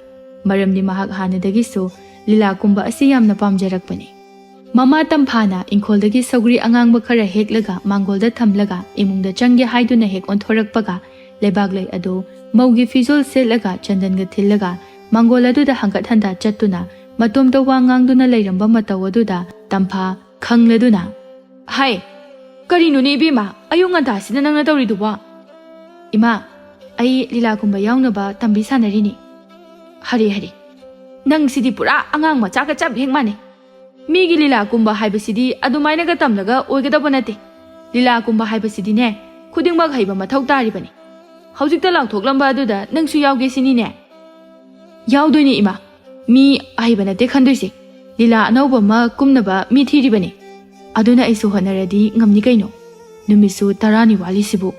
ꯃꯔꯝꯗꯤ ꯃꯍꯥꯛ ꯍꯥꯟꯅꯗꯒꯤꯁꯨ ꯂꯤꯂꯥ ꯀꯨꯝꯕ ꯑꯁꯤ ꯌꯥꯝꯅ ꯄꯥꯝꯖꯔꯛꯄꯅꯤ꯫ ꯃꯃꯥ ꯇꯝꯐꯥꯅ ꯏꯪꯈꯣꯜꯗꯒꯤ ꯁꯧꯒ꯭ꯔꯤ ꯑꯉꯥꯡꯕ ꯈꯔ ꯍꯦꯛꯂꯒ ꯃꯥꯡꯒꯣꯜꯗ ꯊꯝꯂꯒ ꯏꯃꯨꯡꯗ ꯆꯪꯒꯦ ꯍꯥꯏꯗꯨꯅ ꯍꯦꯛ ꯑꯣꯟꯊꯣꯔꯛꯄꯒ, ꯂꯩꯕꯥꯛꯂꯩ ꯑꯗꯨ ꯃꯧꯒꯤ ꯐꯤꯖꯣꯜ ꯁꯦꯠꯂꯒ ꯆꯟꯗꯟꯒ ꯊꯤꯜꯂꯒ ꯃꯥꯡꯒꯣꯜ ꯑꯗꯨꯗ ꯍꯪꯒꯠ ꯍꯟꯗꯥ ꯆꯠꯇꯨꯅ ꯃꯇꯣꯝꯇ ꯋꯥ ꯉꯥꯡꯗꯨꯅ ꯂꯩꯔꯝꯕ ꯃꯇꯧ ꯑꯗꯨꯗ ꯇꯝꯐꯥ ꯈꯪꯂꯗꯨꯅ, "ꯍꯥꯏ, ꯀꯔꯤꯅꯣꯅꯦ ꯏꯕꯦꯝꯃ, ꯑꯌꯨꯛ ꯉꯟꯇꯥꯁꯤꯗ ꯅꯪꯅ ꯇꯧꯔꯤꯗꯨꯕꯣ?" "ꯏꯃꯥ, ꯑꯩ ꯂꯤꯂꯥ ꯀꯨꯝꯕ ꯌꯥꯎꯅꯕ ꯇꯝꯕꯤ ꯁꯥꯟꯅꯔꯤꯅꯤ꯫" "ꯍꯔꯦ ꯍꯔꯦ, ꯅꯪ ꯁꯤꯗꯤ ꯄꯨꯔꯥ ꯑꯉꯥꯡ ꯃꯆꯥꯒ ꯆꯞ ꯍꯦꯛ ꯃꯥꯟꯅꯩ꯫ ꯃꯤꯒꯤ ꯂꯤꯂꯥ ꯀꯨꯝꯕ ꯍꯥꯏꯕꯁꯤꯗꯤ ꯑꯗꯨꯃꯥꯏꯅꯒ ꯇꯝꯂꯒ ꯑꯣꯏꯒꯗꯕ ꯅꯠꯇꯦ꯫ ꯂꯤꯂꯥ ꯀꯨꯝꯕ ꯍꯥꯏꯕꯁꯤꯗꯤꯅꯦ, ꯈꯨꯗꯤꯡꯃꯛ ꯍꯩꯕ ꯃꯊꯧ ꯇꯥꯔꯤꯕꯅꯤ꯫ ꯍꯧꯖꯤꯛꯇ ꯂꯥꯎꯊꯣꯛꯂꯝꯕ ꯑꯗꯨꯗ ꯅꯪꯁꯨ ꯌꯥꯎꯒꯦ ꯁꯤꯅꯤꯅꯦ?" "ꯌꯥꯎꯗꯣꯏꯅꯦ ꯏꯃꯥ꯫ ꯃꯤ ꯑꯍꯩꯕ ꯅꯠꯇꯦ ꯈꯟꯗꯣꯏꯁꯦ꯫ ꯂꯤꯂꯥ ꯑꯅꯧꯕ ꯑꯃ ꯀꯨꯝꯅꯕ ꯃꯤ ꯊꯤꯔꯤꯕꯅꯤ꯫ ꯑꯗꯨꯅ ꯑꯩꯁꯨ ꯍꯣꯠꯅꯔꯗꯤ ꯉꯝꯅꯤ ꯀꯩꯅꯣ꯫ ꯅꯨꯃꯤꯠꯁꯨ ꯇꯔꯥꯅꯤ ꯋꯥꯠꯂꯤꯁꯤꯕꯨ꯫"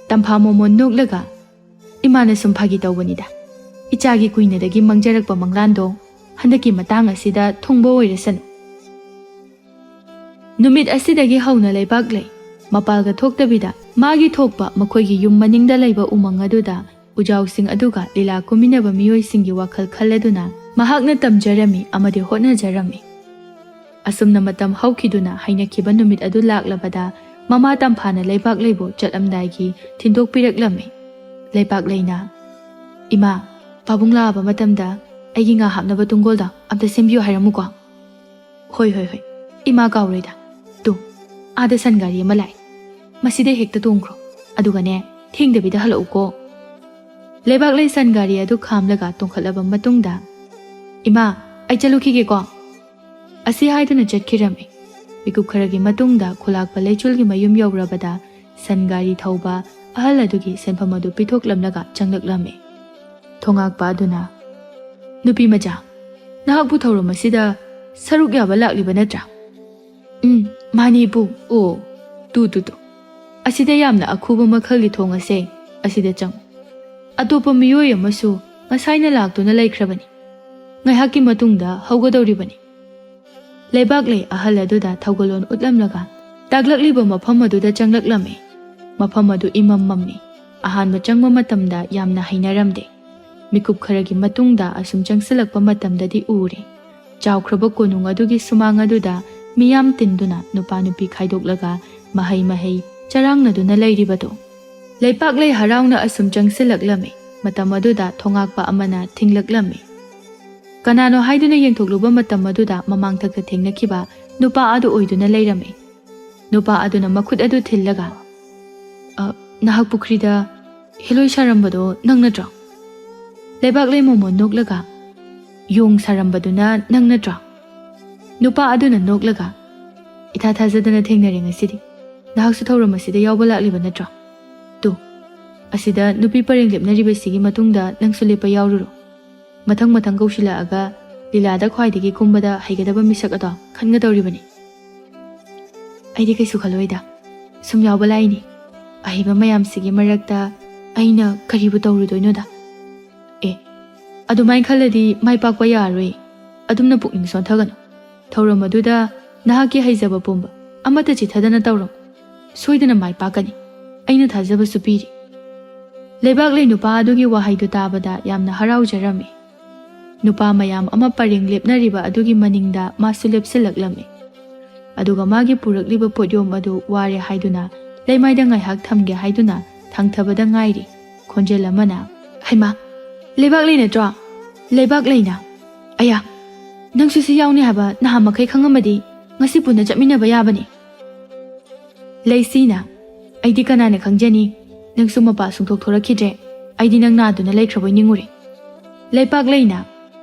ꯇꯝꯐꯥ ꯃꯣꯃꯣꯟ ꯅꯣꯛꯂꯒ, "ꯏꯃꯥꯅ ꯁꯨꯝ ꯐꯥꯒꯤ ꯇꯧꯕꯅꯤꯗ꯫ ꯏꯆꯥꯒꯤ ꯀꯨꯏꯅꯗꯒꯤ ꯃꯪꯖꯔꯛꯄ ꯃꯪꯂꯥꯟꯗꯣ ꯍꯟꯗꯛꯀꯤ ꯃꯇꯥꯡ ꯑꯁꯤꯗ ꯊꯨꯡꯕ ꯑꯣꯏꯔꯁꯅꯨ꯫" ꯅꯨꯃꯤꯠ ꯑꯁꯤꯗꯒꯤ ꯍꯧꯅ ꯂꯩꯕꯥꯛꯂꯩ ꯃꯄꯥꯜꯒ ꯊꯣꯛꯇꯕꯤꯗ ꯃꯥꯒꯤ ꯊꯣꯛꯄ ꯃꯈꯣꯏꯒꯤ ꯌꯨꯝ ꯃꯅꯤꯡꯗ ꯂꯩꯕ ꯎꯃꯪ ꯑꯗꯨꯗ ꯎꯖꯥꯎꯁꯤꯡ ꯑꯗꯨꯒ ꯂꯤꯂꯥ ꯀꯨꯝꯃꯤꯟꯅꯕ ꯃꯤꯑꯣꯏꯁꯤꯡꯒꯤ ꯋꯥꯈꯜ ꯈꯜꯂꯗꯨꯅ ꯃꯍꯥꯛꯅ ꯇꯝꯖꯔꯝꯃꯤ ꯑꯃꯗꯤ ꯍꯣꯠꯅꯖꯔꯝꯃꯤ꯫ ꯑꯁꯨꯝꯅ ꯃꯇꯝ ꯍꯧꯈꯤꯗꯨꯅ ꯍꯩꯅꯈꯤꯕ ꯅꯨꯃꯤꯠ ꯑꯗꯨ ꯂꯥꯛꯂꯕꯗ ꯃꯃꯥ ꯇꯝꯐꯥꯅ ꯂꯩꯕꯥꯛꯂꯩꯕꯨ ꯆꯠꯂꯝꯗꯥꯏꯒꯤ ꯊꯤꯟꯗꯣꯛꯄꯤꯔꯛꯂꯝꯃꯤ꯫ ꯂꯩꯕꯥꯛꯂꯩꯅ, "ꯏꯃꯥ, ꯄꯥꯕꯨꯡ ꯂꯥꯛꯑꯕ ꯃꯇꯝꯗ ꯑꯩꯒꯤ ꯉꯥ ꯍꯥꯞꯅꯕ ꯇꯨꯡꯒꯣꯜꯗꯣ ꯑꯝꯇ ꯁꯦꯝꯕꯤꯌꯨ ꯍꯥꯏꯔꯝꯃꯨꯀꯣ꯫" "ꯍꯣꯏ, ꯍꯣꯏ, ꯍꯣꯏ꯫ ꯏꯃꯥ ꯀꯥꯎꯔꯣꯏꯗ꯫ ꯇꯨ, ꯑꯥꯗ ꯁꯟ ꯒꯥꯔꯤ ꯑꯃ ꯂꯥꯛꯑꯦ꯫ ꯃꯁꯤꯗ ꯍꯦꯛꯇ ꯇꯣꯡꯈ꯭ꯔꯣ꯫ ꯑꯗꯨꯒꯅꯦ, ꯊꯦꯡꯗꯕꯤꯗ ꯍꯜꯂꯛꯎꯀꯣ꯫" ꯂꯩꯕꯥꯛꯂꯩ ꯁꯟ ꯒꯥꯔꯤ ꯑꯗꯨ ꯈꯥꯝꯂꯒ ꯇꯣꯡꯈꯠꯂꯕ ꯃꯇꯨꯡꯗ, "ꯏꯃꯥ, ꯑꯩ ꯆꯠꯂꯨꯈꯤꯒꯦꯀꯣ" ꯑꯁꯤ ꯍꯥꯏꯗꯨꯅ ꯆꯠꯈꯤꯔꯝꯃꯤ꯫ ꯃꯤꯀꯨꯞ ꯈꯔꯒꯤ ꯃꯇꯨꯡꯗ ꯈꯨꯂꯥꯛꯄ ꯂꯩꯆꯨꯜꯒꯤ ꯃꯌꯨꯝ ꯌꯧꯔꯕꯗ ꯁꯟ ꯒꯥꯔꯤ ꯊꯧꯕ ꯑꯍꯜ ꯑꯗꯨꯒꯤ ꯁꯦꯟꯐꯝ ꯑꯗꯨ ꯄꯤꯊꯣꯛꯂꯝꯂꯒ ꯆꯪꯂꯛꯂꯝꯃꯤ꯫ ꯊꯣꯉꯥꯛꯄ ꯑꯗꯨꯅ, "ꯅꯨꯄꯤ ꯃꯆꯥ, ꯅꯍꯥꯛꯄꯨ ꯊꯧꯔꯝ ꯑꯁꯤꯗ ꯁꯔꯨꯛ ꯌꯥꯕ ꯂꯥꯛꯂꯤꯕ ꯅꯠꯇ꯭ꯔꯥ?" "ꯎꯝ, ꯃꯥꯅꯤ ꯏꯄꯨ꯫ ꯑꯣ, ꯇꯨ, ꯇꯨ, ꯇꯨ꯫ ꯑꯁꯤꯗ ꯌꯥꯝꯅ ꯑꯈꯨꯕ ꯃꯈꯜꯒꯤ ꯊꯣꯡ ꯑꯁꯦ꯫ ꯑꯁꯤꯗ ꯆꯪꯉꯨ꯫ ꯑꯇꯣꯞꯄ ꯃꯤꯑꯣꯏ ꯑꯃꯁꯨ ꯉꯁꯥꯏꯅ ꯂꯥꯛꯇꯨꯅ ꯂꯩꯈ꯭ꯔꯕꯅꯤ꯫ ꯉꯥꯏꯍꯥꯛꯀꯤ ꯃꯇꯨꯡꯗ ꯍꯧꯒꯗꯧꯔꯤꯕꯅꯤ꯫" ꯂꯩꯕꯥꯛꯂꯩ ꯑꯍꯜ ꯑꯗꯨꯗ ꯊꯧꯒꯜꯂꯣꯟ ꯎꯠꯂꯝꯂꯒ ꯇꯥꯛꯂꯛꯂꯤꯕ ꯃꯐꯝ ꯑꯗꯨꯗ ꯆꯪꯂꯛꯂꯝꯃꯤ꯫ ꯃꯐꯝ ꯑꯗꯨ ꯏꯃꯝ ꯃꯝꯃꯤ꯫ ꯑꯍꯥꯟꯕ ꯆꯪꯕ ꯃꯇꯝꯗ ꯌꯥꯝꯅ ꯍꯩꯅꯔꯝꯗꯦ꯫ ꯃꯤꯀꯨꯞ ꯈꯔꯒꯤ ꯃꯇꯨꯡꯗ ꯑꯁꯨꯝ ꯆꯪꯁꯤꯜꯂꯛꯄ ꯃꯇꯝꯗꯗꯤ ꯎꯔꯦ꯫ ꯆꯥꯎꯈ꯭ꯔꯕ ꯀꯣꯅꯨꯡ ꯑꯗꯨꯒꯤ ꯁꯨꯃꯥꯡ ꯑꯗꯨꯗ ꯃꯤꯌꯥꯝ ꯇꯤꯟꯗꯨꯅ ꯅꯨꯄꯥ ꯅꯨꯄꯤ ꯈꯥꯏꯗꯣꯛꯂꯒ ꯃꯍꯩ ꯃꯍꯩ ꯆꯔꯥꯡꯅꯗꯨꯅ ꯂꯩꯔꯤꯕꯗꯣ꯫ ꯂꯩꯄꯥꯛꯂꯩ ꯍꯔꯥꯎꯅ ꯑꯁꯨꯝ ꯆꯪꯁꯤꯜꯂꯛꯂꯝꯃꯤ꯫ ꯃꯇꯝ ꯑꯗꯨꯗ ꯊꯣꯉꯥꯛꯄ ꯑꯃꯅ ꯊꯤꯡꯂꯛꯂꯝꯃꯤ꯫ ꯀꯅꯥꯅꯣ ꯍꯥꯏꯗꯨꯅ ꯌꯦꯡꯊꯣꯛꯂꯨꯕ ꯃꯇꯝ ꯑꯗꯨꯗ ꯃꯃꯥꯡꯊꯛꯇ ꯊꯦꯡꯅꯈꯤꯕ ꯅꯨꯄꯥ ꯑꯗꯨ ꯑꯣꯏꯗꯨꯅ ꯂꯩꯔꯝꯃꯤ꯫ ꯅꯨꯄꯥ ꯑꯗꯨꯅ ꯃꯈꯨꯠ ꯑꯗꯨ ꯊꯤꯜꯂꯒ, "ꯑ, ꯅꯍꯥꯛ ꯄꯨꯈ꯭ꯔꯤꯗ ꯍꯦꯂꯣꯏ ꯁꯥꯔꯝꯕꯗꯣ ꯅꯪ ꯅꯠꯇ꯭ꯔꯣ?" ꯂꯩꯕꯥꯛꯂꯩ ꯃꯣꯃꯣꯟ ꯅꯣꯛꯂꯒ, "ꯌꯣꯡ ꯁꯥꯔꯝꯕꯗꯨꯅ ꯅꯪ ꯅꯠꯇ꯭ꯔꯣ?" ꯅꯨꯄꯥ ꯑꯗꯨꯅ ꯅꯣꯛꯂꯒ, "ꯏꯊꯥ ꯊꯥꯖꯗꯅ ꯊꯦꯡꯅꯔꯦ ꯉꯁꯤꯗꯤ꯫ ꯅꯍꯥꯛꯁꯨ ꯊꯧꯔꯝ ꯑꯁꯤꯗ ꯌꯥꯎꯕ ꯂꯥꯛꯂꯤꯕ ꯅꯠꯇ꯭ꯔꯣ? ꯇꯨ, ꯑꯁꯤꯗ ꯅꯨꯄꯤ ꯄꯔꯦꯡ ꯂꯦꯞꯅꯔꯤꯕꯁꯤꯒꯤ ꯃꯇꯨꯡꯗ ꯅꯪꯁꯨ ꯂꯦꯞꯄ ꯌꯥꯎꯔꯨꯔꯣ꯫ ꯃꯊꯪ ꯃꯊꯪ ꯀꯧꯁꯤꯜꯂꯛꯑꯒ ꯂꯤꯂꯥꯗ ꯈ꯭ꯋꯥꯏꯗꯒꯤ ꯀꯨꯝꯕꯗ ꯍꯩꯒꯗꯕ ꯃꯤꯁꯛ ꯑꯗꯣ ꯈꯟꯒꯗꯧꯔꯤꯕꯅꯤ꯫" "ꯑꯩꯗꯤ ꯀꯩꯁꯨ ꯈꯜꯂꯣꯏꯗ꯫ ꯁꯨꯝ ꯌꯥꯎꯕ ꯂꯥꯛꯏꯅꯤ꯫ ꯑꯍꯩꯕ ꯃꯌꯥꯝꯁꯤꯒꯤ ꯃꯔꯛꯇ ꯑꯩꯅ ꯀꯔꯤꯕꯨ ꯇꯧꯔꯨꯗꯣꯏꯅꯣꯗ?" "ꯑꯦ, ꯑꯗꯨꯃꯥꯏꯅ ꯈꯜꯂꯗꯤ ꯃꯥꯏ ꯄꯥꯛꯄ ꯌꯥꯔꯔꯣꯏ꯫ ꯑꯗꯨꯝꯅ ꯄꯨꯛꯅꯤꯡ ꯁꯣꯟꯊꯒꯅꯨ꯫ ꯊꯧꯔꯝ ꯑꯗꯨꯗ ꯅꯍꯥꯛꯀꯤ ꯍꯩꯖꯕ ꯄꯨꯝꯕ ꯑꯃꯠꯇ ꯆꯤꯊꯗꯅ ꯇꯧꯔꯝꯃꯨ꯫ ꯁꯣꯏꯗꯅ ꯃꯥꯏ ꯄꯥꯛꯀꯅꯤ꯫ ꯑꯩꯅ ꯊꯥꯖꯕꯁꯨ ꯄꯤꯔꯤ꯫" ꯂꯩꯕꯥꯛꯂꯩ ꯅꯨꯄꯥ ꯑꯗꯨꯒꯤ ꯋꯥꯍꯩꯗꯨ ꯇꯥꯕꯗ ꯌꯥꯝꯅ ꯍꯔꯥꯎꯖꯔꯝꯃꯤ꯫ ꯅꯨꯄꯥ ꯃꯌꯥꯝ ꯑꯃ ꯄꯔꯦꯡ ꯂꯦꯞꯅꯔꯤꯕ ꯑꯗꯨꯒꯤ ꯃꯅꯤꯡꯗ ꯃꯥꯁꯨ ꯂꯦꯞꯁꯤꯜꯂꯛꯂꯝꯃꯤ꯫ ꯑꯗꯨꯒ ꯃꯥꯒꯤ ꯄꯨꯔꯛꯂꯤꯕ ꯄꯣꯠꯌꯣꯝ ꯑꯗꯨ ꯋꯥꯔꯦ ꯍꯥꯏꯗꯨꯅ ꯂꯩꯃꯥꯏꯗ ꯉꯥꯏꯍꯥꯛ ꯊꯝꯒꯦ ꯍꯥꯏꯗꯨꯅ ꯊꯥꯡꯊꯕꯗ ꯉꯥꯏꯔꯤ꯫ ꯈꯣꯟꯖꯦꯜ ꯑꯃꯅ, "ꯍꯩꯃꯥ, ꯂꯩꯕꯥꯛꯂꯩ ꯅꯠꯇ꯭ꯔꯣ? ꯂꯩꯕꯥꯛꯂꯩꯅ? ꯑꯌꯥ, ꯅꯪꯁꯨ ꯁꯤ ꯌꯥꯎꯅꯤ ꯍꯥꯏꯕ ꯅꯍꯥꯟ ꯃꯈꯩ ꯈꯪꯉꯝꯃꯗꯤ ꯉꯁꯤ ꯄꯨꯟꯅ ꯆꯠꯃꯤꯟꯅꯕ ꯌꯥꯕꯅꯤ꯫" ꯂꯩꯁꯤꯅ, "ꯑꯩꯗꯤ ꯀꯅꯥꯅ ꯈꯪꯖꯅꯤ? ꯅꯪꯁꯨ ꯃꯄꯥ ꯁꯨꯡꯊꯣꯛ ꯊꯣꯔꯛꯈꯤꯗ꯭ꯔꯦ꯫ ꯑꯩꯗꯤ ꯅꯪ ꯅꯥꯗꯨꯅ ꯂꯩꯈ꯭ꯔꯕꯣꯏ ꯅꯤꯡꯉꯨꯔꯦ꯫" ꯂꯩꯄꯥꯛꯂꯩꯅ,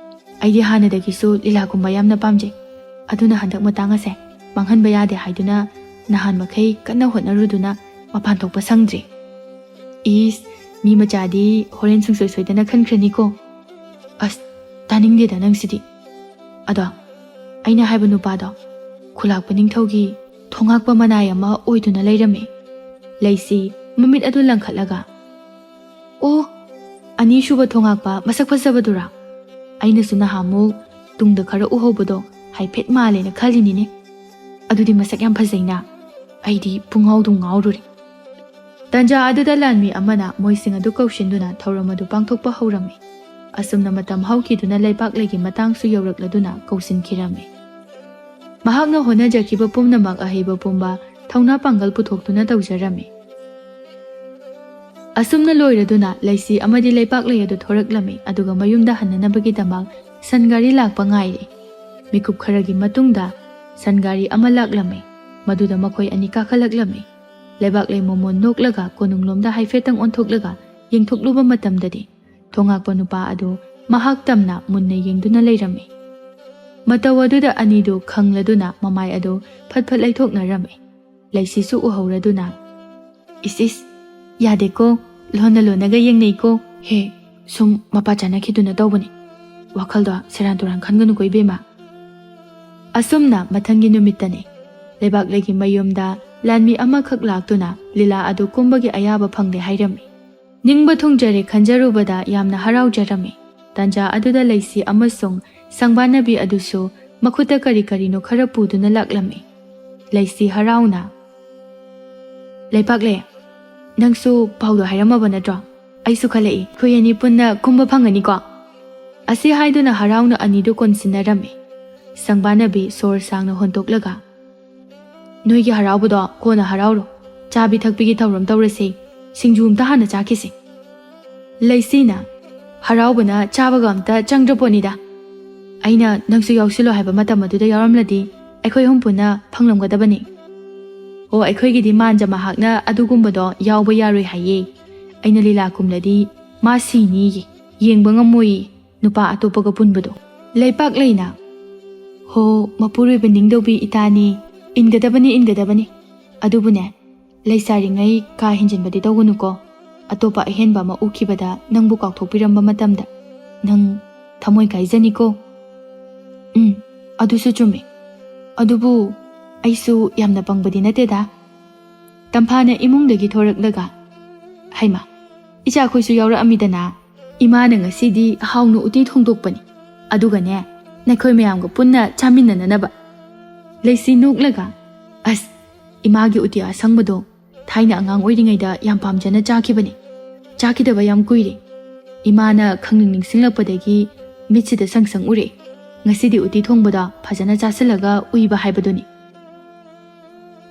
"ꯑꯩꯗꯤ ꯍꯥꯟꯅꯗꯒꯤꯁꯨ ꯂꯤꯂꯥꯒꯨꯝꯕ ꯌꯥꯝꯅ ꯄꯥꯝꯖꯩ꯫ ꯑꯗꯨꯅ ꯍꯟꯗꯛ ꯃꯇꯥꯡ ꯑꯁꯦ ꯃꯥꯡꯍꯟꯕ ꯌꯥꯗꯦ ꯍꯥꯏꯗꯨꯅ ꯅꯍꯥꯟ ꯃꯈꯩ ꯀꯟꯅ ꯍꯣꯠꯅꯔꯨꯗꯨꯅ ꯃꯄꯥꯟ ꯊꯣꯛꯄ ꯁꯪꯗ꯭ꯔꯤ꯫" "ꯏꯁ, ꯃꯤ ꯃꯆꯥꯗꯤ ꯍꯣꯔꯦꯟ ꯁꯨꯡꯁꯣꯏ ꯁꯣꯏꯗꯅ ꯈꯟꯈ꯭ꯔꯅꯤꯀꯣ꯫" "ꯑꯁ, ꯇꯥꯅꯤꯡꯗꯦꯗ ꯅꯪꯁꯤꯗꯤ꯫ ꯑꯗꯣ ꯑꯩꯅ ꯍꯥꯏꯕ ꯅꯨꯄꯥꯗꯣ ꯈꯨꯂꯥꯛꯄ ꯅꯤꯡꯊꯧꯒꯤ ꯊꯣꯉꯥꯛꯄ ꯃꯅꯥꯏ ꯑꯃ ꯑꯣꯏꯗꯨꯅ ꯂꯩꯔꯝꯃꯤ꯫" ꯂꯩꯁꯤ ꯃꯃꯤꯠ ꯑꯗꯨ ꯂꯪꯈꯠꯂꯒ, "ꯑꯣ, ꯑꯅꯤꯁꯨꯕ ꯊꯣꯉꯥꯛꯄ ꯃꯁꯛ ꯐꯖꯕꯗꯨꯔꯥ? ꯑꯩꯅꯁꯨ ꯅꯍꯥꯟꯃꯨꯛ ꯇꯨꯡꯗ ꯈꯔ ꯎꯍꯧꯕꯗꯣ ꯍꯥꯏꯐꯦꯠ ꯃꯥꯜꯂꯦꯅ ꯈꯜꯂꯤꯅꯤꯅꯦ꯫ ꯑꯗꯨꯗꯤ ꯃꯁꯛ ꯌꯥꯝ ꯐꯖꯩꯅ꯫ ꯑꯩꯗꯤ ꯄꯨꯡꯉꯥꯎꯗꯨꯝ ꯉꯥꯎꯔꯨꯔꯦ꯫" ꯇꯥꯟꯖꯥ ꯑꯗꯨꯗ ꯂꯥꯟꯃꯤ ꯑꯃꯅ ꯃꯣꯏꯁꯤꯡ ꯑꯗꯨ ꯀꯧꯁꯤꯟꯗꯨꯅ ꯊꯧꯔꯝ ꯑꯗꯨ ꯄꯥꯡꯊꯣꯛꯄ ꯍꯧꯔꯝꯃꯤ꯫ ꯑꯁꯨꯝꯅ ꯃꯇꯝ ꯍꯧꯈꯤꯗꯨꯅ ꯂꯩꯄꯥꯛꯂꯩꯒꯤ ꯃꯇꯥꯡꯁꯨ ꯌꯧꯔꯛꯂꯗꯨꯅ ꯀꯧꯁꯤꯟꯈꯤꯔꯝꯃꯤ꯫ ꯃꯍꯥꯛꯅ ꯍꯣꯠꯅꯖꯈꯤꯕ ꯄꯨꯝꯅꯃꯛ ꯑꯍꯩꯕ ꯄꯨꯝꯕ ꯊꯧꯅꯥ ꯄꯥꯡꯒꯜ ꯄꯨꯊꯣꯛꯇꯨꯅ ꯇꯧꯖꯔꯝꯃꯤ꯫ ꯑꯁꯨꯝꯅ ꯂꯣꯏꯔꯗꯨꯅ ꯂꯩꯁꯤ ꯑꯃꯗꯤ ꯂꯩꯄꯥꯛꯂꯩ ꯑꯗꯨ ꯊꯣꯔꯛꯂꯝꯃꯤ, ꯑꯗꯨꯒ ꯃꯌꯨꯝꯗ ꯍꯟꯅꯅꯕꯒꯤꯗꯃꯛ ꯁꯟ ꯒꯥꯔꯤ ꯂꯥꯛꯄ ꯉꯥꯏꯔꯤ꯫ ꯃꯤꯀꯨꯞ ꯈꯔꯒꯤ ꯃꯇꯨꯡꯗ ꯁꯟ ꯒꯥꯔꯤ ꯑꯃ ꯂꯥꯛꯂꯝꯃꯤ꯫ ꯃꯗꯨꯗ ꯃꯈꯣꯏ ꯑꯅꯤ ꯀꯥꯈꯠꯂꯛꯂꯝꯃꯤ꯫ ꯂꯩꯕꯥꯛꯂꯩ ꯃꯣꯃꯣꯟ ꯅꯣꯛꯂꯒ ꯀꯣꯅꯨꯡꯂꯣꯝꯗ ꯍꯥꯏꯐꯦꯠꯇꯪ ꯑꯣꯟꯊꯣꯛꯂꯒ ꯌꯦꯡꯊꯣꯛꯂꯨꯕ ꯃꯇꯝꯗꯗꯤ ꯊꯣꯉꯥꯛꯄ ꯅꯨꯄꯥ ꯑꯗꯨ ꯃꯍꯥꯛ ꯇꯝꯅ ꯃꯨꯟꯅ ꯌꯦꯡꯗꯨꯅ ꯂꯩꯔꯝꯃꯤ꯫ ꯃꯇꯧ ꯑꯗꯨꯗ ꯑꯅꯤꯗꯨ ꯈꯪꯂꯗꯨꯅ ꯃꯃꯥꯏ ꯑꯗꯨ ꯐꯠ ꯐꯠ ꯂꯩꯊꯣꯛꯅꯔꯝꯃꯤ꯫ ꯂꯩꯁꯤꯁꯨ ꯎꯍꯧꯔꯗꯨꯅ, "ꯏꯁ ꯏꯁ, ꯌꯥꯗꯦꯀꯣ, ꯂꯣꯟꯅ ꯂꯣꯟꯅꯒ ꯌꯦꯡꯅꯩꯀꯣ꯫ ꯍꯦ, ꯁꯨꯝ ꯃꯄꯥ ꯆꯥꯅꯈꯤꯗꯨꯅ ꯇꯧꯕꯅꯤ꯫ ꯋꯥꯈꯜꯗꯣ ꯁꯦꯔꯥꯟ ꯇꯨꯔꯥꯟ ꯈꯟꯒꯅꯨꯀꯣ ꯏꯕꯦꯝꯃ꯫" ꯑꯁꯨꯝꯅ ꯃꯊꯪꯒꯤ ꯅꯨꯃꯤꯠꯇꯅꯤ꯫ ꯂꯩꯕꯥꯛꯂꯩꯒꯤ ꯃꯌꯨꯝꯗ ꯂꯥꯟꯃꯤ ꯑꯃꯈꯛ ꯂꯥꯛꯇꯨꯅ ꯂꯤꯂꯥ ꯑꯗꯨ ꯀꯨꯝꯕꯒꯤ ꯑꯌꯥꯕ ꯐꯪꯂꯦ ꯍꯥꯏꯔꯝꯃꯤ꯫ ꯅꯤꯡꯕ ꯊꯨꯡꯖꯔꯦ ꯈꯟꯖꯔꯨꯕꯗ ꯌꯥꯝꯅ ꯍꯔꯥꯎꯖꯔꯝꯃꯤ꯫ ꯇꯥꯟꯖꯥ ꯑꯗꯨꯗ ꯂꯩꯁꯤ ꯑꯃꯁꯨꯡ ꯁꯪꯕꯥꯅꯕꯤ ꯑꯗꯨꯁꯨ ꯃꯈꯨꯠꯇ ꯀꯔꯤ ꯀꯔꯤꯅꯣ ꯈꯔ ꯄꯨꯗꯨꯅ ꯂꯥꯛꯂꯝꯃꯤ꯫ ꯂꯩꯁꯤ ꯍꯔꯥꯎꯅ, "ꯂꯩꯄꯥꯛꯂꯩ, ꯅꯪꯁꯨ ꯄꯥꯎꯗꯣ ꯍꯥꯏꯔꯝꯃꯕ ꯅꯠꯇ꯭ꯔꯣ? ꯑꯩꯁꯨ ꯈꯜꯂꯛꯏ, ꯑꯩꯈꯣꯏ ꯑꯅꯤ ꯄꯨꯟꯅ ꯀꯨꯝꯕ ꯐꯪꯒꯅꯤꯀꯣ?" ꯑꯁꯤ ꯍꯥꯏꯗꯨꯅ ꯍꯔꯥꯎꯅ ꯑꯅꯤꯗꯨ ꯀꯣꯟꯁꯤꯟꯅꯔꯝꯃꯤ꯫ ꯁꯪꯕꯥꯅꯕꯤ ꯁꯣꯔ ꯁꯥꯡꯅ ꯍꯣꯟꯇꯣꯛꯂꯒ, "ꯅꯣꯏꯒꯤ ꯍꯔꯥꯎꯕꯗꯣ ꯀꯣꯟꯅ ꯍꯔꯥꯎꯔꯣ꯫ ꯆꯥꯕꯤ ꯊꯛꯄꯤꯒꯤ ꯊꯧꯔꯝ ꯇꯧꯔꯁꯦ꯫ ꯁꯤꯡꯖꯨ ꯑꯝꯇ ꯍꯥꯟꯅ ꯆꯥꯈꯤꯁꯦ꯫" ꯂꯩꯁꯤꯅ, "ꯍꯔꯥꯎꯕꯅ ꯆꯥꯕꯒ ꯑꯝꯇ ꯆꯪꯗ꯭ꯔ ꯄꯣꯠꯅꯤꯗ꯫ ꯑꯩꯅ ꯅꯪꯁꯨ ꯌꯥꯎꯁꯤꯜꯂꯣ ꯍꯥꯏꯕ ꯃꯇꯝ ꯑꯗꯨꯗ ꯌꯥꯎꯔꯝꯂꯗꯤ ꯑꯩꯈꯣꯏ ꯑꯍꯨꯝ ꯄꯨꯟꯅ ꯐꯪꯂꯝꯒꯗꯕꯅꯤ꯫" "ꯑꯣ, ꯑꯩꯈꯣꯏꯒꯤꯗꯤ ꯃꯥꯟꯖ ꯃꯍꯥꯛꯅ ꯑꯗꯨꯒꯨꯝꯕꯗꯣ ꯌꯥꯎꯕ ꯌꯥꯔꯣꯏ ꯍꯥꯏꯌꯦ꯫ ꯑꯩꯅ ꯂꯤꯂꯥ ꯀꯨꯝꯂꯗꯤ ꯃꯥ ꯁꯤꯅꯤꯌꯦ, ꯌꯦꯡꯕ ꯉꯝꯃꯣꯏꯌꯦ ꯅꯨꯄꯥ ꯑꯇꯣꯞꯄꯒ ꯄꯨꯟꯕꯗꯣ꯫" ꯂꯩꯄꯥꯛꯂꯩꯅ, "ꯍꯣ, ꯃꯄꯨꯔꯣꯏꯕ ꯅꯤꯡꯗꯧꯕꯤ ꯏꯇꯥꯅꯤ, ꯏꯟꯒꯗꯕꯅꯤ, ꯏꯟꯒꯗꯕꯅꯤ꯫ ꯑꯗꯨꯕꯨꯅꯦ, ꯂꯩꯁꯥꯔꯤꯉꯩ ꯀꯥ ꯍꯦꯟꯖꯤꯟꯕꯗꯤ ꯇꯧꯒꯅꯨꯀꯣ꯫ ꯑꯇꯣꯞꯄ ꯑꯍꯦꯟꯕ ꯑꯃ ꯎꯈꯤꯕꯗ ꯅꯪꯕꯨ ꯀꯥꯎꯊꯣꯛꯄꯤꯔꯝꯕ ꯃꯇꯝꯗ ꯅꯪ ꯊꯃꯣꯏ ꯀꯥꯏꯖꯅꯤꯀꯣ꯫" "ꯎꯝ, ꯑꯗꯨꯁꯨ ꯆꯨꯝꯃꯤ꯫ ꯑꯗꯨꯕꯨ ꯑꯩꯁꯨ ꯌꯥꯝꯅ ꯄꯪꯕꯗꯤ ꯅꯠꯇꯦꯗ꯫" ꯇꯝꯐꯥꯅ ꯏꯃꯨꯡꯗꯒꯤ ꯊꯣꯔꯛꯂꯒ, "ꯍꯩꯃꯥ, ꯏꯆꯥꯈꯣꯏꯁꯨ ꯌꯥꯎꯔꯛꯑꯝꯃꯤꯗꯅ꯫ ꯏꯃꯥꯅ ꯉꯁꯤꯗꯤ ꯍꯥꯎꯅ ꯎꯇꯤ ꯊꯣꯡꯗꯣꯛꯄꯅꯤ꯫ ꯑꯗꯨꯒꯅꯦ, ꯅꯈꯣꯏ ꯃꯌꯥꯝꯒ ꯄꯨꯟꯅ ꯆꯥꯃꯤꯟꯅꯅꯅꯕ꯫" ꯂꯩꯁꯤ ꯅꯣꯛꯂꯒ, "ꯑꯁ, ꯏꯃꯥꯒꯤ ꯎꯇꯤ ꯑꯁꯪꯕꯗꯣ ꯊꯥꯏꯅ ꯑꯉꯥꯡ ꯑꯣꯏꯔꯤꯉꯩꯗ ꯌꯥꯝ ꯄꯥꯝꯖꯅ ꯆꯥꯈꯤꯕꯅꯤ꯫ ꯆꯥꯈꯤꯗꯕ ꯌꯥꯝ ꯀꯨꯏꯔꯦ꯫ ꯏꯃꯥꯅ ꯈꯪꯅꯤꯡ ꯅꯤꯡꯁꯤꯡꯂꯛꯄꯗꯒꯤ ꯃꯤꯠꯁꯤꯗ ꯁꯪ ꯁꯪ ꯎꯔꯦ꯫ ꯉꯁꯤꯗꯤ ꯎꯇꯤ ꯊꯣꯡꯕꯗꯣ ꯐꯖꯅ ꯆꯥꯁꯤꯜꯂꯒ ꯎꯏꯕ ꯍꯥꯏꯕꯗꯨꯅꯤ꯫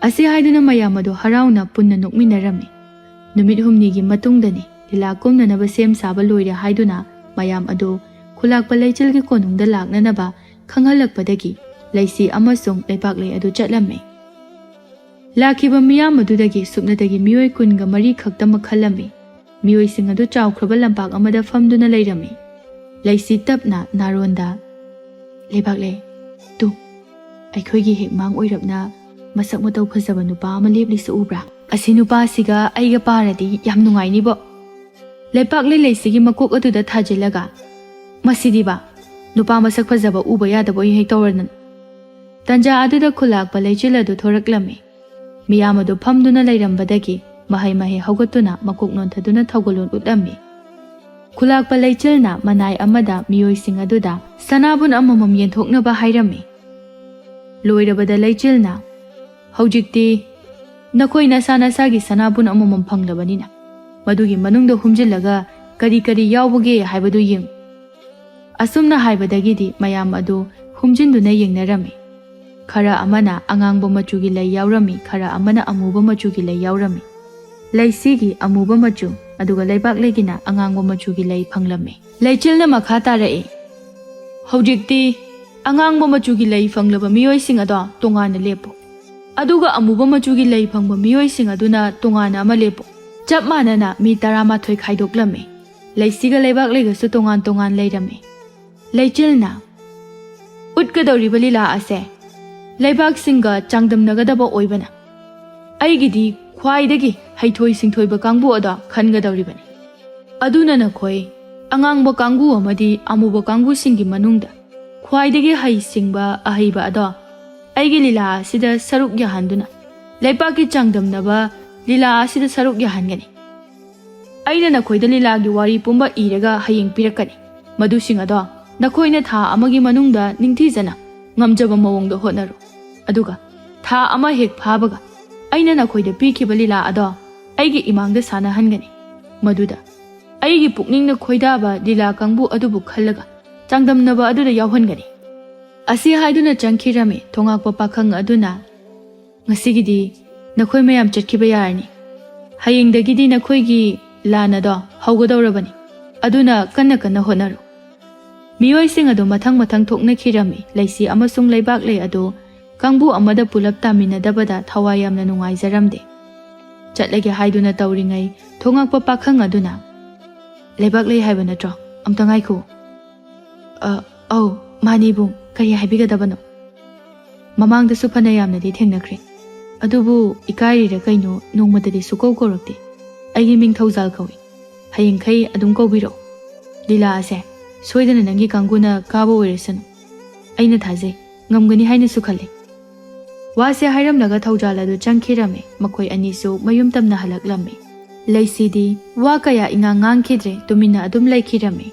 ꯑꯁꯤ ꯍꯥꯏꯗꯨꯅ ꯃꯌꯥꯝ ꯑꯗꯨ ꯍꯔꯥꯎꯅ ꯄꯨꯟꯅ ꯅꯣꯛꯃꯤꯟꯅꯔꯝꯃꯤ꯫ ꯅꯨꯃꯤꯠ ꯍꯨꯝꯅꯤꯒꯤ ꯃꯇꯨꯡꯗꯅꯤ ꯂꯤꯂꯥ ꯀꯨꯝꯅꯅꯕ ꯁꯦꯝ ꯁꯥꯕ ꯂꯣꯏꯔꯦ ꯍꯥꯏꯗꯨꯅ ꯃꯌꯥꯝ ꯑꯗꯨ ꯈꯨꯂꯥꯛꯄ ꯂꯩꯆꯤꯜꯒꯤ ꯀꯣꯅꯨꯡꯗ ꯂꯥꯛꯅꯅꯕ ꯈꯪꯍꯜꯂꯛꯄꯗꯒꯤ ꯂꯩꯁꯤ ꯑꯃꯁꯨꯡ ꯂꯩꯄꯥꯛꯂꯩ ꯑꯗꯨ ꯆꯠꯂꯝꯃꯤ꯫ ꯂꯥꯛꯈꯤꯕ ꯃꯤꯌꯥꯝ ꯑꯗꯨꯗꯒꯤ ꯁꯨꯞꯅꯇꯒꯤ ꯃꯤꯑꯣꯏ ꯀꯨꯟꯒ ꯃꯔꯤ ꯈꯛꯇꯃꯛ ꯈꯜꯂꯝꯃꯤ꯫ ꯃꯤꯑꯣꯏꯁꯤꯡ ꯑꯗꯨ ꯆꯥꯎꯈ꯭ꯔꯕ ꯂꯝꯄꯥꯛ ꯑꯃꯗ ꯐꯝꯗꯨꯅ ꯂꯩꯔꯝꯃꯤ꯫ ꯂꯩꯁꯤ ꯇꯞꯅ ꯅꯥꯔꯣꯟꯗ, "ꯂꯩꯕꯥꯛꯂꯩ, ꯇꯨ, ꯑꯩꯈꯣꯏꯒꯤ ꯍꯦꯛ ꯃꯥꯡ ꯑꯣꯏꯔꯞꯅ ꯃꯁꯛ ꯃꯇꯧ ꯐꯖꯕ ꯅꯨꯄꯥ ꯑꯃ ꯂꯦꯞꯂꯤꯁꯤ ꯎꯕ꯭ꯔꯥ? ꯑꯁꯤ ꯅꯨꯄꯥꯁꯤꯒ ꯑꯩꯒ ꯄꯥꯔꯗꯤ ꯌꯥꯝ ꯅꯨꯡꯉꯥꯏꯅꯤꯕꯣ?" ꯂꯩꯄꯥꯛꯂꯩ ꯂꯩꯁꯤꯒꯤ ꯃꯀꯣꯛ ꯑꯗꯨꯗ ꯊꯥꯖꯤꯜꯂꯒ, "ꯃꯁꯤꯗꯤꯕ, ꯅꯨꯄꯥ ꯃꯁꯛ ꯐꯖꯕ ꯎꯕ ꯌꯥꯗꯕ ꯑꯣꯏ ꯍꯦꯛ ꯇꯧꯔꯗꯅ!" ꯇꯟꯖꯥ ꯑꯗꯨꯗ ꯈꯨꯂꯥꯛꯄ ꯂꯩꯆꯤꯜ ꯑꯗꯨ ꯊꯣꯔꯛꯂꯝꯃꯤ꯫ ꯃꯤꯌꯥꯝ ꯑꯗꯨ ꯐꯝꯗꯨꯅ ꯂꯩꯔꯝꯕꯗꯒꯤ ꯃꯍꯩ ꯃꯍꯩ ꯍꯧꯒꯠꯇꯨꯅ ꯃꯀꯣꯛ ꯅꯣꯟꯊꯗꯨꯅ ꯊꯧꯒꯜꯂꯣꯟ ꯎꯠꯂꯝꯃꯤ꯫ ꯈꯨꯂꯥꯛꯄ ꯂꯩꯆꯤꯜꯅ ꯃꯅꯥꯏ ꯑꯃꯗ ꯃꯤꯑꯣꯏꯁꯤꯡ ꯑꯗꯨꯗ ꯁꯅꯥꯕꯨꯟ ꯑꯃꯃꯝ ꯌꯦꯟꯊꯣꯛꯅꯕ ꯍꯥꯏꯔꯝꯃꯤ꯫ ꯂꯣꯏꯔꯕꯗ ꯂꯩꯆꯤꯜꯅ, "ꯍꯧꯖꯤꯛꯇꯤ ꯅꯈꯣꯏ ꯅꯁꯥ ꯅꯁꯥꯒꯤ ꯁꯅꯥꯕꯨꯟ ꯑꯃꯃꯝ ꯐꯪꯂꯕꯅꯤꯅ, ꯃꯗꯨꯒꯤ ꯃꯅꯨꯡꯗ ꯍꯨꯝꯖꯤꯜꯂꯒ ꯀꯔꯤ ꯀꯔꯤ ꯌꯥꯎꯕꯒꯦ ꯍꯥꯏꯕꯗꯨ ꯌꯦꯡꯉꯨ꯫" ꯑꯁꯨꯝꯅ ꯍꯥꯏꯕꯗꯒꯤꯗꯤ ꯃꯌꯥꯝ ꯑꯗꯨ ꯍꯨꯝꯖꯤꯟꯗꯨꯅ ꯌꯦꯡꯅꯔꯝꯃꯤ꯫ ꯈꯔ ꯑꯃꯅ ꯑꯉꯥꯡꯕ ꯃꯆꯨꯒꯤ ꯂꯩ ꯌꯥꯎꯔꯝꯃꯤ, ꯈꯔ ꯑꯃꯅ ꯑꯃꯨꯕ ꯃꯆꯨꯒꯤ ꯂꯩ ꯌꯥꯎꯔꯝꯃꯤ꯫ ꯂꯩꯁꯤꯒꯤ ꯑꯃꯨꯕ ꯃꯆꯨ, ꯑꯗꯨꯒ ꯂꯩꯕꯥꯛꯂꯩꯒꯤꯅ ꯑꯉꯥꯡꯕ ꯃꯆꯨꯒꯤ ꯂꯩ ꯐꯪꯂꯝꯃꯤ꯫ ꯂꯩꯆꯤꯜꯅ ꯃꯈꯥ ꯇꯥꯔꯛꯏ, "ꯍꯧꯖꯤꯛꯇꯤ ꯑꯉꯥꯡꯕ ꯃꯆꯨꯒꯤ ꯂꯩ ꯐꯪꯂꯕ ꯃꯤꯑꯣꯏꯁꯤꯡ ꯑꯗꯣ ꯇꯣꯉꯥꯟꯅ ꯂꯦꯞꯄꯨ꯫ ꯑꯗꯨꯒ ꯑꯃꯨꯕ ꯃꯆꯨꯒꯤ ꯂꯩ ꯐꯪꯕ ꯃꯤꯑꯣꯏꯁꯤꯡ ꯑꯗꯨꯅ ꯇꯣꯉꯥꯟꯅ ꯑꯃ ꯂꯦꯞꯄꯨ꯫" ꯆꯞ ꯃꯥꯟꯅꯅ ꯃꯤ ꯇꯔꯥꯃꯥꯊꯣꯏ ꯈꯥꯏꯗꯣꯛꯂꯝꯃꯤ꯫ ꯂꯩꯁꯤꯒ ꯂꯩꯕꯥꯛꯂꯩꯒꯁꯨ ꯇꯣꯉꯥꯟ ꯇꯣꯉꯥꯟ ꯂꯩꯔꯝꯃꯤ꯫ ꯂꯩꯆꯤꯜꯅ, "ꯎꯠꯀꯗꯧꯔꯤꯕ ꯂꯤꯂꯥ ꯑꯁꯦ ꯂꯩꯕꯥꯛꯁꯤꯡꯒ ꯆꯥꯡꯗꯝꯅꯒꯗꯕ ꯑꯣꯏꯕꯅ, ꯑꯩꯒꯤꯗꯤ ꯈ꯭ꯋꯥꯏꯗꯒꯤ ꯍꯩꯊꯣꯏ ꯁꯤꯡꯊꯣꯏꯕ ꯀꯥꯡꯕꯨ ꯑꯗꯣ ꯈꯟꯒꯗꯧꯔꯤꯕꯅꯤ꯫ ꯑꯗꯨꯅ ꯅꯈꯣꯏ ꯑꯉꯥꯡꯕ ꯀꯥꯡꯕꯨ ꯑꯃꯗꯤ ꯑꯃꯨꯕ ꯀꯥꯡꯕꯨꯁꯤꯡꯒꯤ ꯃꯅꯨꯡꯗ ꯈ꯭ꯋꯥꯏꯗꯒꯤ ꯍꯩꯁꯤꯡꯕ ꯑꯍꯩꯕ ꯑꯗꯣ ꯑꯩꯒꯤ ꯂꯤꯂꯥ ꯑꯁꯤꯗ ꯁꯔꯨꯛ ꯌꯥꯍꯟꯗꯨꯅ ꯂꯩꯄꯥꯛꯀꯤ ꯆꯥꯡꯗꯝꯅꯕ ꯂꯤꯂꯥ ꯑꯁꯤꯗ ꯁꯔꯨꯛ ꯌꯥꯍꯟꯒꯅꯤ꯫ ꯑꯩꯅ ꯅꯈꯣꯏꯗ ꯂꯤꯂꯥꯒꯤ ꯋꯥꯔꯤ ꯄꯨꯝꯕ ꯏꯔꯒ ꯍꯌꯦꯡ ꯄꯤꯔꯛꯀꯅꯤ꯫ ꯃꯗꯨꯁꯤꯡ ꯑꯗꯣ ꯅꯈꯣꯏꯅ ꯊꯥ ꯑꯃꯒꯤ ꯃꯅꯨꯡꯗ ꯅꯤꯡꯊꯤꯖꯅ ꯉꯝꯖꯕ ꯃꯑꯣꯡꯗ ꯍꯣꯠꯅꯔꯨ꯫ ꯑꯗꯨꯒ ꯊꯥ ꯑꯃ ꯍꯦꯛ ꯐꯥꯕꯒ ꯑꯩꯅ ꯅꯈꯣꯏꯗ ꯄꯤꯈꯤꯕ ꯂꯤꯂꯥ ꯑꯗꯣ ꯑꯩꯒꯤ ꯏꯃꯥꯡꯗ ꯁꯥꯟꯅꯍꯟꯒꯅꯤ꯫ ꯃꯗꯨꯗ ꯑꯩꯒꯤ ꯄꯨꯛꯅꯤꯡꯅ ꯈꯣꯏꯗꯥꯕ ꯂꯤꯂꯥ ꯀꯥꯡꯕꯨ ꯑꯗꯨꯕꯨ ꯈꯜꯂꯒ ꯆꯥꯡꯗꯝꯅꯕ ꯑꯗꯨꯗ ꯌꯥꯎꯍꯟꯒꯅꯤ꯫ ꯑꯁꯤ ꯍꯥꯏꯗꯨꯅ ꯆꯪꯈꯤꯔꯝꯃꯤ ꯊꯣꯉꯥꯛꯄ ꯄꯥꯈꯪ ꯑꯗꯨꯅ, "ꯉꯁꯤꯒꯤꯗꯤ ꯅꯈꯣꯏ ꯃꯌꯥꯝ ꯆꯠꯈꯤꯕ ꯌꯥꯔꯅꯤ꯫ ꯍꯌꯦꯡꯗꯒꯤꯗꯤ ꯅꯈꯣꯏꯒꯤ ꯂꯥꯟ ꯑꯗꯣ ꯍꯧꯒꯗꯧꯔꯕꯅꯤ꯫ ꯑꯗꯨꯅ ꯀꯟꯅ ꯀꯟꯅ ꯍꯣꯠꯅꯔꯨ꯫" ꯃꯤꯑꯣꯏꯁꯤꯡ ꯑꯗꯨ ꯃꯊꯪ ꯃꯊꯪ ꯊꯣꯛꯅꯈꯤꯔꯝꯃꯤ꯫ ꯂꯩꯁꯤ ꯑꯃꯁꯨꯡ ꯂꯩꯕꯥꯛꯂꯩ ꯑꯗꯨ ꯀꯥꯡꯕꯨ ꯑꯃꯗ ꯄꯨꯂꯞ ꯇꯥꯃꯤꯟꯅꯗꯕꯗ ꯊꯋꯥꯏ ꯌꯥꯝꯅ ꯅꯨꯡꯉꯥꯏꯖꯔꯝꯗꯦ꯫ ꯆꯠꯂꯒꯦ ꯍꯥꯏꯗꯨꯅ ꯇꯧꯔꯤꯉꯩ ꯊꯣꯉꯛꯄ ꯄꯥꯈꯪ ꯑꯗꯨꯅ, "ꯂꯩꯕꯥꯛꯂꯩ ꯍꯥꯏꯕ ꯅꯠꯇ꯭ꯔꯣ? ꯑꯝꯇ ꯉꯥꯏꯈꯣ꯫" "ꯑ, ꯑꯧ, ꯃꯥꯅꯤ ꯏꯕꯨꯡ, ꯀꯔꯤ ꯍꯥꯏꯕꯤꯒꯗꯕꯅꯣ?" "ꯃꯃꯥꯡꯗꯁꯨ ꯐꯅ ꯌꯥꯝꯅꯗꯤ ꯊꯦꯡꯅꯈ꯭ꯔꯦ, ꯑꯗꯨꯕꯨ ꯏꯀꯥꯏꯔꯤꯔ ꯀꯩꯅꯣ ꯅꯣꯡꯃꯇꯗꯤ ꯁꯨꯀꯧ ꯀꯧꯔꯛꯇꯦ꯫ ꯑꯩꯒꯤ ꯃꯤꯡ ꯊꯧꯖꯥꯜ ꯀꯧꯏ꯫ ꯍꯌꯦꯡꯈꯩ ꯑꯗꯨꯝ ꯀꯧꯕꯤꯔꯛꯎ꯫ ꯂꯤꯂꯥ ꯑꯁꯦ ꯁꯣꯏꯗꯅ ꯅꯪꯒꯤ ꯀꯥꯡꯕꯨꯅ ꯀꯥꯕ ꯑꯣꯏꯔꯁꯅꯨ꯫ ꯑꯩꯅ ꯊꯥꯖꯩ, ꯉꯝꯒꯅꯤ ꯍꯥꯏꯅꯁꯨ ꯈꯜꯂꯤ꯫" ꯋꯥꯁꯦ ꯍꯥꯏꯔꯝꯂꯒ ꯊꯧꯖꯥꯜ ꯑꯗꯨ ꯆꯪꯈꯤꯔꯝꯃꯤ꯫ ꯃꯈꯣꯏ ꯑꯅꯤꯁꯨ ꯃꯌꯨꯝ ꯇꯝꯅ ꯍꯜꯂꯛꯂꯝꯃꯤ꯫ ꯂꯩꯁꯤꯗꯤ ꯋꯥ ꯀꯌꯥ ꯏꯉꯥꯡ ꯉꯥꯡꯈꯤꯗ꯭ꯔꯦ, ꯇꯨꯃꯤꯟꯅ ꯑꯗꯨꯝ ꯂꯩꯈꯤꯔꯝꯃꯤ꯫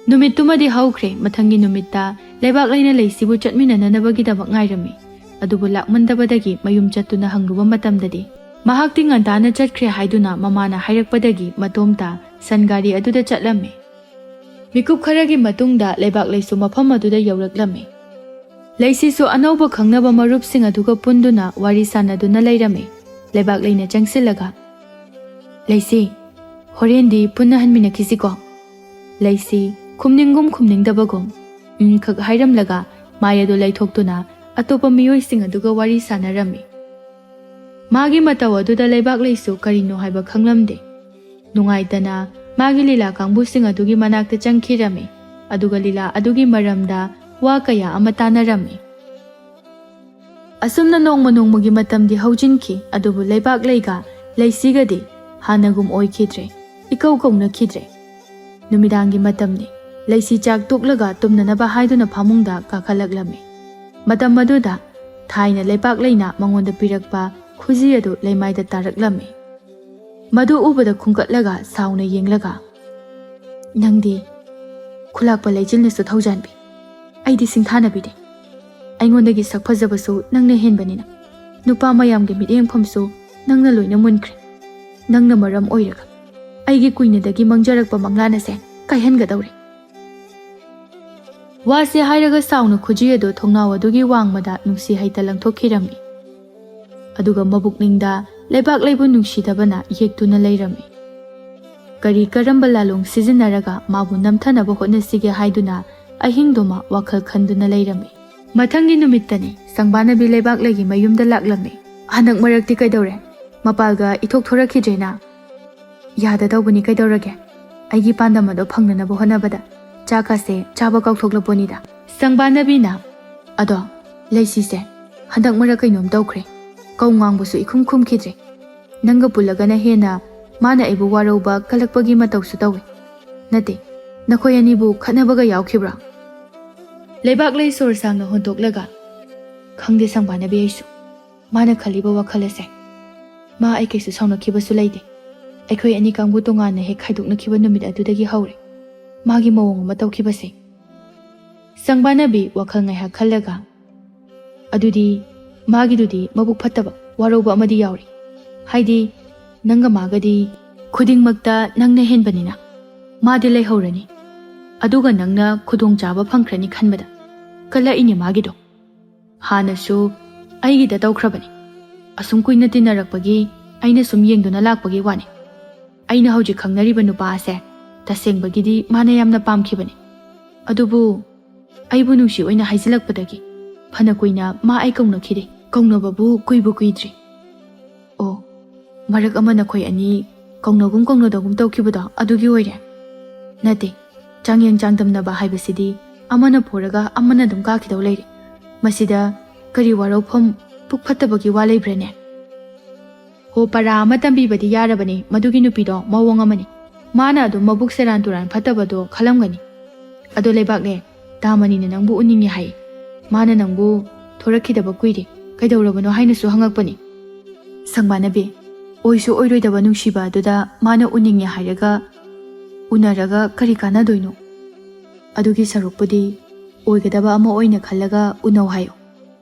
ꯅꯨꯃꯤꯠꯇꯨꯃꯗꯤ ꯍꯧꯈ꯭ꯔꯦ꯫ ꯃꯊꯪꯒꯤ ꯅꯨꯃꯤꯠꯇ ꯂꯩꯕꯥꯛꯂꯩꯅ ꯂꯩꯁꯤꯕꯨ ꯆꯠꯃꯤꯟꯅꯅꯅꯕꯒꯤꯗꯃꯛ ꯉꯥꯏꯔꯝꯃꯤ꯫ ꯑꯗꯨꯕꯨ ꯂꯥꯛꯃꯟꯗꯕꯗꯒꯤ ꯃꯌꯨꯝ ꯆꯠꯇꯨꯅ ꯍꯪꯂꯨꯕ ꯃꯇꯝꯗꯗꯤ, ꯃꯍꯥꯛꯇꯤ ꯉꯟꯇꯥꯅ ꯆꯠꯈ꯭ꯔꯦ ꯍꯥꯏꯗꯨꯅ ꯃꯃꯥꯅ ꯍꯥꯏꯔꯛꯄꯗꯒꯤ ꯃꯇꯣꯝꯇ ꯁꯟ ꯒꯥꯔꯤ ꯑꯗꯨꯗ ꯆꯠꯂꯝꯃꯤ꯫ ꯃꯤꯀꯨꯞ ꯈꯔꯒꯤ ꯃꯇꯨꯡꯗ ꯂꯩꯕꯥꯛꯂꯩꯁꯨ ꯃꯐꯝ ꯑꯗꯨꯗ ꯌꯧꯔꯛꯂꯝꯃꯤ꯫ ꯂꯩꯁꯤꯁꯨ ꯑꯅꯧꯕ ꯈꯪꯅꯕ ꯃꯔꯨꯞꯁꯤꯡ ꯑꯗꯨꯒ ꯄꯨꯟꯗꯨꯅ ꯋꯥꯔꯤ ꯁꯥꯟꯅꯗꯨꯅ ꯂꯩꯔꯝꯃꯤ꯫ ꯂꯩꯕꯥꯛꯂꯩꯅ ꯆꯪꯁꯤꯜꯂꯒ, "ꯂꯩꯁꯤ, ꯍꯣꯔꯦꯟꯗꯤ ꯄꯨꯟꯅ ꯍꯟꯃꯤꯟꯅꯈꯤꯁꯤꯀꯣ?" ꯂꯩꯁꯤ ꯈꯨꯝꯅꯤꯡꯒꯨꯝ ꯈꯨꯝꯅꯤꯡꯗꯕꯒꯨꯝ "ꯎꯝ" ꯈꯛ ꯍꯥꯏꯔꯝꯂꯒ ꯃꯥꯏ ꯑꯗꯨ ꯂꯩꯊꯣꯛꯇꯨꯅ ꯑꯇꯣꯞꯄ ꯃꯤꯑꯣꯏꯁꯤꯡ ꯑꯗꯨꯒ ꯋꯥꯔꯤ ꯁꯥꯟꯅꯔꯝꯃꯤ꯫ ꯃꯥꯒꯤ ꯃꯇꯧ ꯑꯗꯨꯗ ꯂꯩꯕꯥꯛꯂꯩꯁꯨ ꯀꯔꯤꯅꯣ ꯍꯥꯏꯕ ꯈꯪꯂꯝꯗꯦ꯫ ꯅꯨꯡꯉꯥꯏꯇꯅ ꯃꯥꯒꯤ ꯂꯤꯂꯥ ꯀꯥꯡꯕꯨꯁꯤꯡ ꯑꯗꯨꯒꯤ ꯃꯅꯥꯛꯇ ꯆꯪꯈꯤꯔꯝꯃꯤ, ꯑꯗꯨꯒ ꯂꯤꯂꯥ ꯑꯗꯨꯒꯤ ꯃꯔꯝꯗ ꯋꯥ ꯀꯌꯥ ꯑꯃ ꯇꯥꯟꯅꯔꯝꯃꯤ꯫ ꯑꯁꯨꯝꯅ ꯅꯣꯡꯃ ꯅꯣꯡꯃꯒꯤ ꯃꯇꯝꯗꯤ ꯍꯧꯖꯤꯟꯈꯤ, ꯑꯗꯨꯕꯨ ꯂꯩꯕꯥꯛꯂꯩꯒ ꯂꯩꯁꯤꯒꯗꯤ ꯍꯥꯟꯅꯒꯨꯝ ꯑꯣꯏꯈꯤꯗ꯭ꯔꯦ, ꯏꯀꯧ ꯀꯧꯅꯈꯤꯗ꯭ꯔꯦ꯫ ꯅꯨꯃꯤꯗꯥꯡꯒꯤ ꯃꯇꯝꯅꯤ꯫ ꯂꯩꯁꯤ ꯆꯥꯛ ꯇꯣꯛꯂꯒ ꯇꯨꯝꯅꯅꯕ ꯍꯥꯏꯗꯨꯅ ꯐꯃꯨꯡꯗ ꯀꯥꯈꯠꯂꯛꯂꯝꯃꯤ꯫ ꯃꯇꯝ ꯑꯗꯨꯗ ꯊꯥꯏꯅ ꯂꯩꯕꯥꯛꯂꯩꯅ ꯃꯉꯣꯟꯗ ꯄꯤꯔꯛꯄ ꯈꯨꯖꯤ ꯑꯗꯨ ꯂꯩꯃꯥꯏꯗ ꯇꯥꯔꯛꯂꯝꯃꯤ꯫ ꯃꯗꯨ ꯎꯕꯗ ꯈꯨꯝꯒꯠꯂꯒ ꯁꯥꯎꯅ ꯌꯦꯡꯂꯒ, "ꯅꯪꯗꯤ ꯈꯨꯂꯥꯛꯄ ꯂꯩꯆꯤꯜꯅꯁꯨ ꯊꯧꯖꯥꯟꯕꯤ, ꯑꯩꯗꯤ ꯁꯤꯡꯊꯥꯅꯕꯤꯅꯤ꯫ ꯑꯩꯉꯣꯟꯗꯒꯤ ꯁꯛ ꯐꯖꯕꯁꯨ ꯅꯪꯅ ꯍꯦꯟꯕꯅꯤꯅ, ꯅꯨꯄꯥ ꯃꯌꯥꯝꯒꯤ ꯃꯤꯠꯌꯦꯡꯐꯝꯁꯨ ꯅꯪꯅ ꯂꯣꯏꯅ ꯃꯨꯟꯈ꯭ꯔꯦ꯫ ꯅꯪꯅ ꯃꯔꯝ ꯑꯣꯏꯔꯒ ꯑꯩꯒꯤ ꯀꯨꯏꯅꯗꯒꯤ ꯃꯪꯖꯔꯛꯄ ꯃꯪꯂꯥꯟ ꯑꯁꯦ ꯀꯥꯏꯍꯟꯒꯗꯧꯔꯦ꯫ ꯋꯥꯁꯦ ꯍꯥꯏꯔꯒ ꯁꯥꯎꯅ ꯈꯨꯖꯤ ꯑꯗꯨ ꯊꯣꯡꯅꯥꯎ ꯑꯗꯨꯒꯤ ꯋꯥꯡꯃꯗ ꯅꯨꯡꯁꯤ ꯍꯩꯇ ꯂꯪꯊꯣꯛꯈꯤꯔꯝꯃꯤ꯫ ꯑꯗꯨꯒ ꯃꯕꯨꯛꯅꯤꯡꯗ ꯂꯩꯕꯥꯛ ꯂꯩꯕꯨ ꯅꯨꯡꯁꯤꯗꯕꯅ ꯌꯦꯛꯇꯨꯅ ꯂꯩꯔꯝꯃꯤ꯫ ꯀꯔꯤ ꯀꯔꯝꯕ ꯂꯥꯂꯣꯡ ꯁꯤꯖꯤꯟꯅꯔꯒ ꯃꯥꯕꯨ ꯅꯝꯊꯅꯕ ꯍꯣꯠꯅꯁꯤꯒꯦ ꯍꯥꯏꯗꯨꯅ ꯑꯍꯤꯡꯗꯨꯃ ꯋꯥꯈꯜ ꯈꯟꯗꯨꯅ ꯂꯩꯔꯝꯃꯤ꯫ ꯃꯊꯪꯒꯤ ꯅꯨꯃꯤꯠꯇꯅꯤ ꯁꯪꯕꯥꯅꯕꯤ ꯂꯩꯕꯥꯛꯂꯩꯒꯤ ꯃꯌꯨꯝꯗ ꯂꯥꯛꯂꯝꯃꯤ꯫ "ꯍꯟꯗꯛ ꯃꯔꯛꯇꯤ ꯀꯩꯗꯧꯔꯦ? ꯃꯄꯥꯜꯒ ꯏꯊꯣꯛ ꯊꯣꯔꯛꯈꯤꯗ꯭ꯔꯦꯅ?" "ꯌꯥꯗꯗꯧꯕꯅꯤ, ꯀꯩꯗꯧꯔꯒꯦ? ꯑꯩꯒꯤ ꯄꯥꯟꯗꯝ ꯑꯗꯣ ꯐꯪꯅꯅꯕ ꯍꯣꯠꯅꯕꯗ ꯆꯥꯛꯀꯁꯦ ꯆꯥꯕ ꯀꯥꯎꯊꯣꯛꯂꯄꯣꯠꯅꯤꯗ꯫" ꯁꯪꯕꯥꯅꯕꯤꯅ, "ꯑꯗꯣ ꯂꯩꯁꯤꯁꯦ ꯍꯟꯗꯛ ꯃꯔꯛ ꯀꯩꯅꯣꯝ ꯇꯧꯈ꯭ꯔꯦ꯫ ꯀꯧ ꯉꯥꯡꯕꯁꯨ ꯏꯈꯨꯝ ꯈꯨꯝꯈꯤꯗ꯭ꯔꯦ꯫ ꯅꯪꯒ ꯄꯨꯜꯂꯒꯅ ꯍꯦꯟꯅ ꯃꯥꯅ ꯑꯩꯕꯨ ꯋꯥꯔꯧꯕ ꯀꯜꯂꯛꯄꯒꯤ ꯃꯇꯧꯁꯨ ꯇꯧꯏ꯫ ꯅꯠꯇꯦ, ꯅꯈꯣꯏ ꯑꯅꯤꯕꯨ ꯈꯠꯅꯕꯒ ꯌꯥꯎꯈꯤꯕ꯭ꯔꯥ?" ꯂꯩꯕꯥꯛꯂꯩ ꯁꯣꯔ ꯁꯥꯡꯅ ꯍꯣꯟꯗꯣꯛꯂꯒ, "ꯈꯪꯗꯦ ꯁꯪꯕꯥꯅꯕꯤ, ꯑꯩꯁꯨ꯫ ꯃꯥꯅ ꯈꯜꯂꯤꯕ ꯋꯥꯈꯜ ꯑꯁꯦ꯫ ꯃꯥ ꯑꯩ ꯀꯩꯁꯨ ꯁꯥꯎꯅꯈꯤꯕꯁꯨ ꯂꯩꯇꯦ꯫ ꯑꯩꯈꯣꯏ ꯑꯅꯤ ꯀꯥꯡꯕꯨ ꯇꯣꯉꯥꯟꯅ ꯍꯦꯛ ꯈꯥꯏꯗꯣꯛꯅꯈꯤꯕ ꯅꯨꯃꯤꯠ ꯑꯗꯨꯗꯒꯤ ꯍꯧꯔꯦ ꯃꯥꯒꯤ ꯃꯑꯣꯡ ꯑꯃ ꯇꯧꯈꯤꯕꯁꯦ꯫" ꯁꯪꯕꯥꯅꯕꯤ ꯋꯥꯈꯜ ꯉꯥꯏꯍꯥꯛ ꯈꯜꯂꯒ, "ꯑꯗꯨꯗꯤ ꯃꯥꯒꯤꯗꯨꯗꯤ ꯃꯕꯨꯛ ꯐꯠꯇꯕ, ꯋꯥꯔꯧꯕ ꯑꯃꯗꯤ ꯌꯥꯎꯔꯤ꯫ ꯍꯥꯏꯗꯤ ꯅꯪꯒ ꯃꯥꯒꯗꯤ ꯈꯨꯗꯤꯡꯃꯛꯇ ꯅꯪꯅ ꯍꯦꯟꯕꯅꯤꯅ ꯃꯥꯗꯤ ꯂꯩꯍꯧꯔꯅꯤ꯫ ꯑꯗꯨꯒ ꯅꯪꯅ ꯈꯨꯗꯣꯡꯆꯥꯕ ꯐꯪꯈ꯭ꯔꯅꯤ ꯈꯟꯕꯗ ꯀꯜꯂꯛꯏꯅꯦ ꯃꯥꯒꯤꯗꯣ꯫ ꯍꯥꯟꯅꯁꯨ ꯑꯩꯒꯤꯗ ꯇꯧꯈ꯭ꯔꯕꯅꯤ꯫ ꯑꯁꯨꯝ ꯀꯨꯏꯅ ꯇꯤꯟꯅꯔꯛꯄꯒꯤ ꯑꯩꯅ ꯁꯨꯝ ꯌꯦꯡꯗꯨꯅ ꯂꯥꯛꯄꯒꯤ ꯋꯥꯅꯤ꯫ ꯑꯩꯅ ꯍꯧꯖꯤꯛ ꯈꯪꯅꯔꯤꯕ ꯅꯨꯄꯥ ꯑꯁꯦ ꯇꯁꯦꯡꯕꯒꯤꯗꯤ ꯃꯥꯅ ꯌꯥꯝꯅ ꯄꯥꯝꯈꯤꯕꯅꯤ꯫ ꯑꯗꯨꯕꯨ ꯑꯩꯕꯨ ꯅꯨꯡꯁꯤ ꯑꯣꯏꯅ ꯍꯥꯏꯖꯤꯜꯂꯛꯄꯗꯒꯤ ꯐꯅ ꯀꯨꯏꯅ ꯃꯥ ꯑꯩ ꯀꯧꯅꯈꯤꯗꯦ꯫ ꯀꯧꯅꯕꯕꯨ ꯀꯨꯏꯕꯨ ꯀꯨꯏꯗ꯭ꯔꯤ꯫ ꯑꯣ, ꯃꯔꯛ ꯑꯃ ꯅꯈꯣꯏ ꯑꯅꯤ ꯀꯧꯅꯒꯨꯝ ꯀꯧꯅꯗꯒꯨꯝ ꯇꯧꯈꯤꯕꯗꯣ ꯑꯗꯨꯒꯤ ꯑꯣꯏꯔꯦ?" "ꯅꯠꯇꯦ, ꯆꯥꯡꯌꯦꯡ ꯆꯥꯡꯗꯝꯅꯕ ꯍꯥꯏꯕꯁꯤꯗꯤ ꯑꯃꯅ ꯄꯣꯔꯒ ꯑꯃꯅ ꯑꯗꯨꯝ ꯀꯥꯈꯤꯗꯧ ꯂꯩꯔꯦ꯫ ꯃꯁꯤꯗ ꯀꯔꯤ ꯋꯥꯔꯧꯐꯝ, ꯄꯨꯛ ꯐꯠꯇꯕꯒꯤ ꯋꯥ ꯂꯩꯕ꯭ꯔꯅꯦ?" "ꯍꯣ, ꯄꯔꯥ ꯑꯃ ꯇꯝꯕꯤꯕꯗꯤ ꯌꯥꯔꯕꯅꯤ, ꯃꯗꯨꯒꯤ ꯅꯨꯄꯤꯗꯣ ꯃꯑꯣꯡ ꯑꯃꯅꯤ꯫ ꯃꯥꯅ ꯑꯗꯨꯝ ꯃꯕꯨꯛ ꯁꯦꯔꯥꯟ ꯇꯨꯔꯥꯟ ꯐꯠꯇꯕꯗꯣ ꯈꯜꯂꯝꯒꯅꯤ꯫ ꯑꯗꯣ ꯂꯩꯕꯥꯛꯂꯦ, ꯗꯥꯃꯅꯤꯅ ꯅꯪꯕꯨ ꯎꯅꯤꯡꯉꯦ ꯍꯥꯏ꯫ ꯃꯥꯅ ꯅꯪꯕꯨ ꯊꯣꯔꯛꯈꯤꯗꯕ ꯀꯨꯏꯔꯦ, ꯀꯩꯗꯧꯔꯕꯅꯣ ꯍꯥꯏꯅꯁꯨ ꯍꯪꯉꯛꯄꯅꯤ꯫" ꯁꯪꯕꯥꯅꯕꯤ, ꯑꯣꯏꯁꯨ ꯑꯣꯏꯔꯣꯏꯗꯕ ꯅꯨꯡꯁꯤꯕ ꯑꯗꯨꯗ ꯃꯥꯅ ꯎꯅꯤꯡꯉꯦ ꯍꯥꯏꯔꯒ ꯎꯅꯔꯒ ꯀꯔꯤ ꯀꯥꯟꯅꯗꯣꯏꯅꯣ? ꯑꯗꯨꯒꯤ ꯁꯔꯨꯛꯄꯨꯗꯤ ꯑꯣꯏꯒꯗꯕ ꯑꯃ ꯑꯣꯏꯅ ꯈꯜꯂꯒ ꯎꯅꯧ ꯍꯥꯏꯌꯨ꯫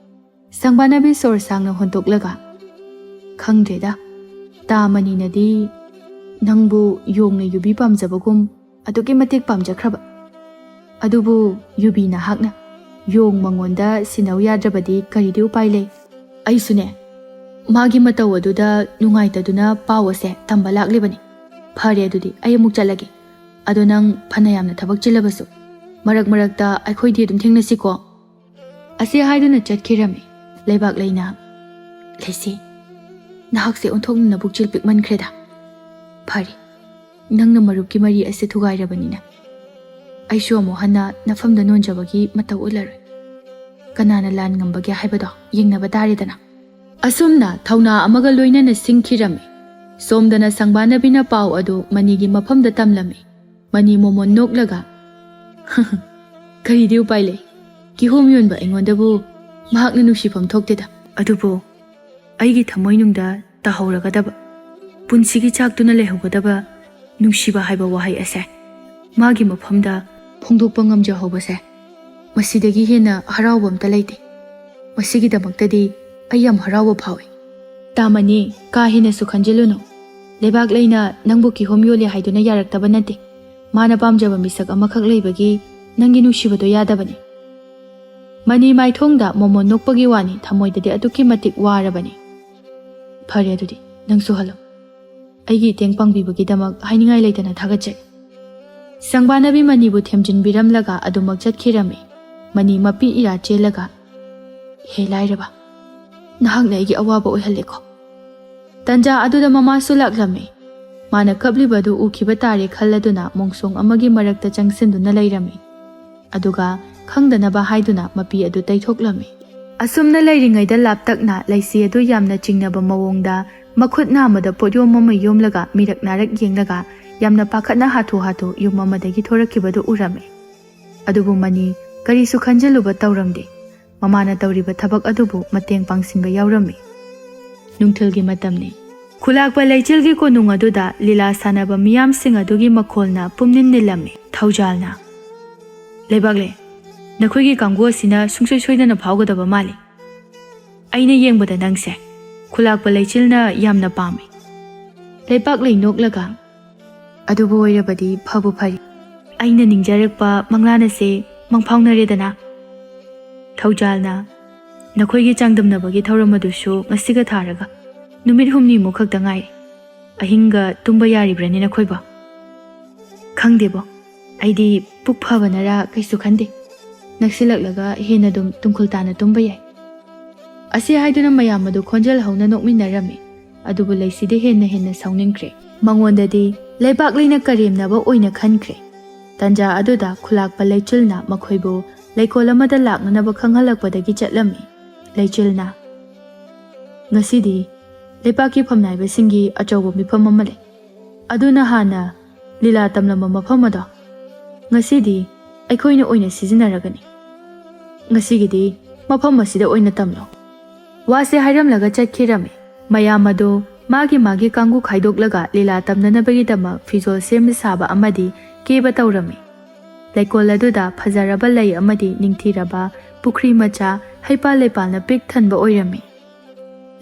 ꯁꯪꯕꯥꯅꯕꯤ ꯁꯣꯔ ꯁꯥꯡꯅ ꯍꯣꯟꯗꯣꯛꯂꯒ, "ꯈꯪꯗ꯭ꯔꯦꯗ, ꯇꯥ ꯃꯅꯤꯅꯗꯤ ꯅꯪꯕꯨ ꯌꯣꯡꯅ ꯌꯨꯕꯤ ꯄꯥꯝꯖꯕꯒꯨꯝ ꯑꯗꯨꯛꯀꯤ ꯃꯇꯤꯛ ꯄꯥꯝꯖꯈ꯭ꯔꯕ꯫ ꯑꯗꯨꯕꯨ ꯌꯨꯕꯤ ꯅꯍꯥꯛꯅ ꯌꯣꯡ ꯃꯉꯣꯟꯗ ꯁꯤꯟꯅꯧ ꯌꯥꯗ꯭ꯔꯕꯗꯤ ꯀꯔꯤꯗꯤ ꯎꯄꯥꯏ ꯂꯩ? ꯑꯩꯁꯨꯅꯦ, ꯃꯥꯒꯤ ꯃꯇꯧ ꯑꯗꯨꯗ ꯅꯨꯡꯉꯥꯏꯇꯗꯨꯅ ꯄꯥꯎ ꯑꯁꯦ ꯇꯝꯕ ꯂꯥꯛꯂꯤꯕꯅꯤ꯫ ꯐꯔꯦ, ꯑꯗꯨꯗꯤ ꯑꯩ ꯑꯃꯨꯛ ꯆꯠꯂꯒꯦ꯫ ꯑꯗꯣ ꯅꯪ ꯐꯅ ꯌꯥꯝꯅ ꯊꯕꯛ ꯆꯤꯜꯂꯕꯁꯨ, ꯃꯔꯛ ꯃꯔꯛꯇ ꯑꯩꯈꯣꯏꯗꯤ ꯑꯗꯨꯝ ꯊꯦꯡꯅꯁꯤꯀꯣ?" ꯑꯁꯤ ꯍꯥꯏꯗꯨꯅ ꯆꯠꯈꯤꯔꯝꯃꯤ ꯂꯩꯕꯥꯛ ꯂꯩꯅ꯫ "ꯂꯩꯁꯤ, ꯅꯍꯥꯛꯁꯦ ꯑꯣꯟꯊꯣꯛꯅ ꯅꯕꯨꯛꯆꯦꯜ ꯄꯤꯛꯃꯟꯈ꯭ꯔꯦꯗ꯫ ꯐꯔꯦ, ꯅꯪꯅ ꯃꯔꯨꯞꯀꯤ ꯃꯔꯤ ꯑꯁꯤ ꯊꯨꯒꯥꯏꯔꯕꯅꯤꯅ, ꯑꯩꯁꯨ ꯑꯃꯨꯛ ꯍꯟꯅ ꯅꯐꯝꯗ ꯅꯣꯟꯖꯕꯒꯤ ꯃꯇꯧ ꯎꯠꯂꯔꯣꯏ꯫ ꯀꯅꯥꯅ ꯂꯥꯟ ꯉꯝꯕꯒꯦ ꯍꯥꯏꯕꯗꯣ ꯌꯦꯡꯅꯕ ꯇꯥꯔꯦꯗꯅ꯫" ꯑꯁꯨꯝꯅ ꯊꯧꯅꯥ ꯑꯃꯒ ꯂꯣꯏꯅꯅ ꯁꯤꯡꯈꯤꯔꯝꯃꯤ꯫ ꯁꯣꯝꯗꯅ ꯁꯪꯕꯥꯅꯕꯤꯅ ꯄꯥꯎ ꯑꯗꯨ ꯃꯅꯤꯒꯤ ꯃꯐꯝꯗ ꯇꯝꯂꯝꯃꯤ꯫ ꯃꯅꯤ ꯃꯣꯃꯣꯟ ꯅꯣꯛꯂꯒ, "ꯀꯔꯤꯗꯤ ꯎꯄꯥꯏ ꯂꯩ? ꯀꯤꯍꯣꯝ ꯌꯣꯟꯕ ꯑꯩꯉꯣꯟꯗꯕꯨ ꯃꯍꯥꯛꯅ ꯅꯨꯡꯁꯤꯐꯝ ꯊꯣꯛꯇꯦꯗ꯫ ꯑꯗꯨꯕꯨ ꯑꯩꯒꯤ ꯊꯃꯣꯏꯅꯨꯡꯗ ꯇꯥꯍꯧꯔꯒꯗꯕ, ꯄꯨꯟꯁꯤꯒꯤ ꯆꯥꯛꯇꯨꯅ ꯂꯩꯍꯧꯒꯗꯕ ꯅꯨꯡꯁꯤꯕ ꯍꯥꯏꯕ ꯋꯥꯍꯩ ꯑꯁꯦ ꯃꯥꯒꯤ ꯃꯐꯝꯗ ꯐꯣꯡꯗꯣꯛꯄ ꯉꯝꯖꯍꯧꯕꯁꯦ, ꯃꯁꯤꯗꯒꯤ ꯍꯦꯟꯅ ꯍꯔꯥꯎꯕ ꯑꯝꯇ ꯂꯩꯇꯦ꯫ ꯃꯁꯤꯒꯤꯗꯃꯛꯇꯗꯤ ꯑꯩ ꯌꯥꯝ ꯍꯔꯥꯎꯕ ꯐꯥꯎꯏ꯫ ꯇꯥꯃꯅꯤ, ꯀꯥ ꯍꯦꯟꯅꯁꯨ ꯈꯟꯖꯤꯜꯂꯨꯅꯨ꯫ ꯂꯩꯕꯥꯛ ꯂꯩꯅ ꯅꯪꯕꯨ ꯀꯤꯍꯣꯝ ꯌꯣꯜꯂꯦ ꯍꯥꯏꯗꯨꯅ ꯌꯥꯔꯛꯇꯕ ꯅꯠꯇꯦ꯫ ꯃꯥꯅ ꯄꯥꯝꯖꯕ ꯃꯤꯁꯛ ꯑꯃꯈꯛ ꯂꯩꯕꯒꯤ ꯅꯪꯒꯤ ꯅꯨꯡꯁꯤꯕꯗꯣ ꯌꯥꯗꯕꯅꯤ꯫" ꯃꯅꯤ ꯃꯥꯏꯊꯣꯡꯗ ꯃꯣꯃꯣꯟ ꯅꯣꯛꯄꯒꯤ ꯋꯥꯅꯤ, ꯊꯃꯣꯏꯗꯗꯤ ꯑꯗꯨꯛꯀꯤ ꯃꯇꯤꯛ ꯋꯥꯔꯕꯅꯤ꯫ "ꯐꯔꯦ, ꯑꯗꯨꯗꯤ ꯅꯪꯁꯨ ꯍꯜꯂꯣ꯫ ꯑꯩꯒꯤ ꯏꯇꯦꯡ ꯄꯥꯡꯕꯤꯕꯒꯤꯗꯃꯛ ꯍꯥꯏꯅꯤꯡꯉꯥꯏ ꯂꯩꯇꯅ ꯊꯥꯒꯠꯆꯔꯤ꯫" ꯁꯪꯕꯥꯅꯕꯤ ꯃꯅꯤꯕꯨ ꯊꯦꯝꯖꯤꯟꯕꯤꯔꯝꯂꯒ ꯑꯗꯨꯃꯛ ꯆꯠꯈꯤꯔꯝꯃꯤ꯫ ꯃꯅꯤ ꯃꯄꯤ ꯏꯔꯥ ꯆꯦꯜꯂꯒ, "ꯍꯦ ꯂꯥꯏꯔꯕ, ꯅꯍꯥꯛꯅ ꯑꯩꯒꯤ ꯑꯋꯥꯕ ꯑꯣꯏꯍꯜꯂꯦꯀꯣ꯫" ꯇꯟꯖꯥ ꯑꯗꯨꯗ ꯃꯃꯥꯁꯨ ꯂꯥꯛꯂꯝꯃꯤ꯫ ꯃꯥꯅ ꯀꯞꯂꯤꯕꯗꯨ ꯎꯈꯤꯕ ꯇꯥꯔꯦ ꯈꯜꯂꯗꯨꯅ ꯃꯣꯡꯁꯣꯡ ꯑꯃꯒꯤ ꯃꯔꯛꯇ ꯆꯪꯁꯤꯟꯗꯨꯅ ꯂꯩꯔꯝꯃꯤ꯫ ꯑꯗꯨꯒ ꯈꯪꯗꯅꯕ ꯍꯥꯏꯗꯨꯅ ꯃꯄꯤ ꯑꯗꯨ ꯇꯩꯊꯣꯛꯂꯝꯃꯤ꯫ ꯑꯁꯨꯝꯅ ꯂꯩꯔꯤꯉꯩꯗ ꯂꯥꯞꯇꯛꯅ ꯂꯩꯁꯤ ꯑꯗꯨ ꯌꯥꯝꯅ ꯆꯤꯡꯅꯕ ꯃꯑꯣꯡꯗ ꯃꯈꯨꯠ ꯅꯥꯝꯃꯗ ꯄꯣꯠꯌꯣꯝ ꯑꯃ ꯌꯣꯝꯂꯒ ꯃꯤꯔꯛ ꯅꯥꯔꯛ ꯌꯦꯡꯂꯒ ꯌꯥꯝꯅ ꯄꯥꯈꯠꯅ ꯍꯥꯊꯨ ꯍꯥꯊꯨ ꯌꯨꯝ ꯑꯃꯗꯒꯤ ꯊꯣꯔꯛꯈꯤꯕꯗꯨ ꯎꯔꯝꯃꯤ꯫ ꯑꯗꯨꯕꯨ ꯃꯅꯤ ꯀꯔꯤꯁꯨ ꯈꯟꯖꯤꯜꯂꯨꯕ ꯇꯧꯔꯝꯗꯦ꯫ ꯃꯃꯥꯅ ꯇꯧꯔꯤꯕ ꯊꯕꯛ ꯑꯗꯨꯕꯨ ꯃꯇꯦꯡ ꯄꯥꯡꯁꯤꯟꯕ ꯌꯥꯎꯔꯝꯃꯤ꯫ ꯅꯨꯡꯊꯤꯜꯒꯤ ꯃꯇꯝꯅꯤ꯫ ꯈꯨꯂꯥꯛꯄ ꯂꯩꯆꯤꯜꯒꯤ ꯀꯣꯅꯨꯡ ꯑꯗꯨꯗ ꯂꯤꯂꯥ ꯁꯥꯟꯅꯕ ꯃꯤꯌꯥꯝꯁꯤꯡ ꯑꯗꯨꯒꯤ ꯃꯈꯣꯜꯅ ꯄꯨꯝꯅꯤꯟ ꯅꯤꯜꯂꯝꯃꯤ꯫ ꯊꯧꯖꯥꯜꯅ, "ꯂꯩꯕꯥꯛꯂꯦ, ꯅꯈꯣꯏꯒꯤ ꯀꯥꯡꯕꯨ ꯑꯁꯤꯅ ꯁꯨꯡꯁꯣꯏ ꯁꯣꯏꯗꯅ ꯐꯥꯎꯒꯗꯕ ꯃꯥꯜꯂꯤ꯫ "ꯑꯩꯅ ꯌꯦꯡꯕꯗ ꯅꯪꯁꯦ ꯈꯨꯂꯥꯛꯄ ꯂꯩꯆꯤꯜꯅ ꯌꯥꯝꯅ ꯄꯥꯝꯃꯤ꯫" ꯂꯩꯄꯥꯛꯂꯩ ꯅꯣꯛꯂꯒ, "ꯑꯗꯨꯕꯨ ꯑꯣꯏꯔꯕꯗꯤ ꯐꯕꯨ ꯐꯔꯤ꯫ ꯑꯩꯅ ꯅꯤꯡꯖꯔꯛꯄ ꯃꯪꯂꯥꯟ ꯑꯁꯦ ꯃꯪꯐꯥꯎꯅꯔꯦꯗꯅ꯫" ꯊꯧꯖꯥꯜꯅ, "ꯅꯈꯣꯏꯒꯤ ꯆꯥꯡꯗꯝꯅꯕꯒꯤ ꯊꯧꯔꯝ ꯑꯗꯨꯁꯨ ꯉꯁꯤꯒ ꯊꯥꯔꯒ ꯅꯨꯃꯤꯠ ꯍꯨꯝꯅꯤꯃꯨꯛ ꯈꯛꯇ ꯉꯥꯏꯔꯦ꯫ ꯑꯍꯤꯡꯒ ꯇꯨꯝꯕ ꯌꯥꯔꯤꯕ꯭ꯔꯅꯦ ꯅꯈꯣꯏꯕꯣ?" "ꯈꯪꯗꯦꯕꯣ, ꯑꯩꯗꯤ ꯄꯨꯛ ꯐꯕꯅꯔꯥ ꯀꯩꯁꯨ ꯈꯟꯗꯦ꯫ ꯅꯛꯁꯤꯜꯂꯛꯂꯒ ꯍꯦꯟꯅ ꯑꯗꯨꯝ ꯇꯨꯝꯈꯨꯜ ꯇꯥꯅ ꯇꯨꯝꯕ ꯌꯥꯏ꯫" ꯑꯁꯤ ꯍꯥꯏꯗꯨꯅ ꯃꯌꯥꯝ ꯑꯗꯨ ꯈꯣꯟꯖꯦꯜ ꯍꯧꯅ ꯅꯣꯛꯃꯤꯟꯅꯔꯝꯃꯤ꯫ ꯑꯗꯨꯕꯨ ꯂꯩꯁꯤꯗꯤ ꯍꯦꯟꯅ ꯍꯦꯟꯅ ꯁꯥꯎꯅꯤꯡꯈ꯭ꯔꯦ꯫ ꯃꯉꯣꯟꯗꯗꯤ ꯂꯩꯄꯥꯛꯂꯩꯅ ꯀꯔꯦꯝꯅꯕ ꯑꯣꯏꯅ ꯈꯟꯈ꯭ꯔꯦ꯫ ꯇꯟꯖꯥ ꯑꯗꯨꯗ ꯈꯨꯂꯥꯛꯄ ꯂꯩꯆꯤꯜꯅ ꯃꯈꯣꯏꯕꯨ ꯂꯩꯀꯣꯜ ꯑꯃꯗ ꯂꯥꯛꯅꯅꯕ ꯈꯪꯍꯜꯂꯛꯄꯗꯒꯤ ꯆꯠꯂꯝꯃꯤ꯫ ꯂꯩꯆꯤꯜꯅ, "ꯉꯁꯤꯗꯤ ꯂꯩꯄꯥꯛꯀꯤ ꯐꯝꯅꯥꯏꯕꯁꯤꯡꯒꯤ ꯑꯆꯧꯕ ꯃꯤꯐꯝ ꯑꯃ ꯂꯩ꯫ ꯑꯗꯨꯅ ꯍꯥꯟꯅ ꯂꯤꯂꯥ ꯇꯝꯂꯝꯕ ꯃꯐꯝ ꯑꯗꯣ ꯉꯁꯤꯗꯤ ꯑꯩꯈꯣꯏꯅ ꯑꯣꯏꯅ ꯁꯤꯖꯤꯟꯅꯔꯒꯅꯤ꯫ ꯉꯁꯤꯒꯤꯗꯤ ꯃꯐꯝ ꯑꯁꯤꯗ ꯑꯣꯏꯅ ꯇꯝꯂꯣ꯫" ꯋꯥꯁꯦ ꯍꯥꯏꯔꯝꯂꯒ ꯆꯠꯈꯤꯔꯝꯃꯤ꯫ ꯃꯌꯥꯝ ꯑꯗꯨ ꯃꯥꯒꯤ ꯃꯥꯒꯤ ꯀꯥꯡꯕꯨ ꯈꯥꯏꯗꯣꯛꯂꯒ ꯂꯤꯂꯥ ꯇꯝꯅꯅꯕꯒꯤꯗꯃꯛ ꯐꯤꯖꯣꯜ ꯁꯦꯝ ꯁꯥꯕ ꯑꯃꯗꯤ ꯀꯦꯕ ꯇꯧꯔꯝꯃꯤ꯫ ꯂꯩꯀꯣꯜ ꯑꯗꯨꯗ ꯐꯖꯔꯕ ꯂꯩ ꯑꯃꯗꯤ ꯅꯤꯡꯊꯤꯔꯕ ꯄꯨꯈ꯭ꯔꯤ ꯃꯆꯥ, ꯍꯩꯄꯥꯜ ꯂꯩꯄꯥꯜꯅ ꯄꯤꯛ ꯊꯟꯕ ꯑꯣꯏꯔꯝꯃꯤ꯫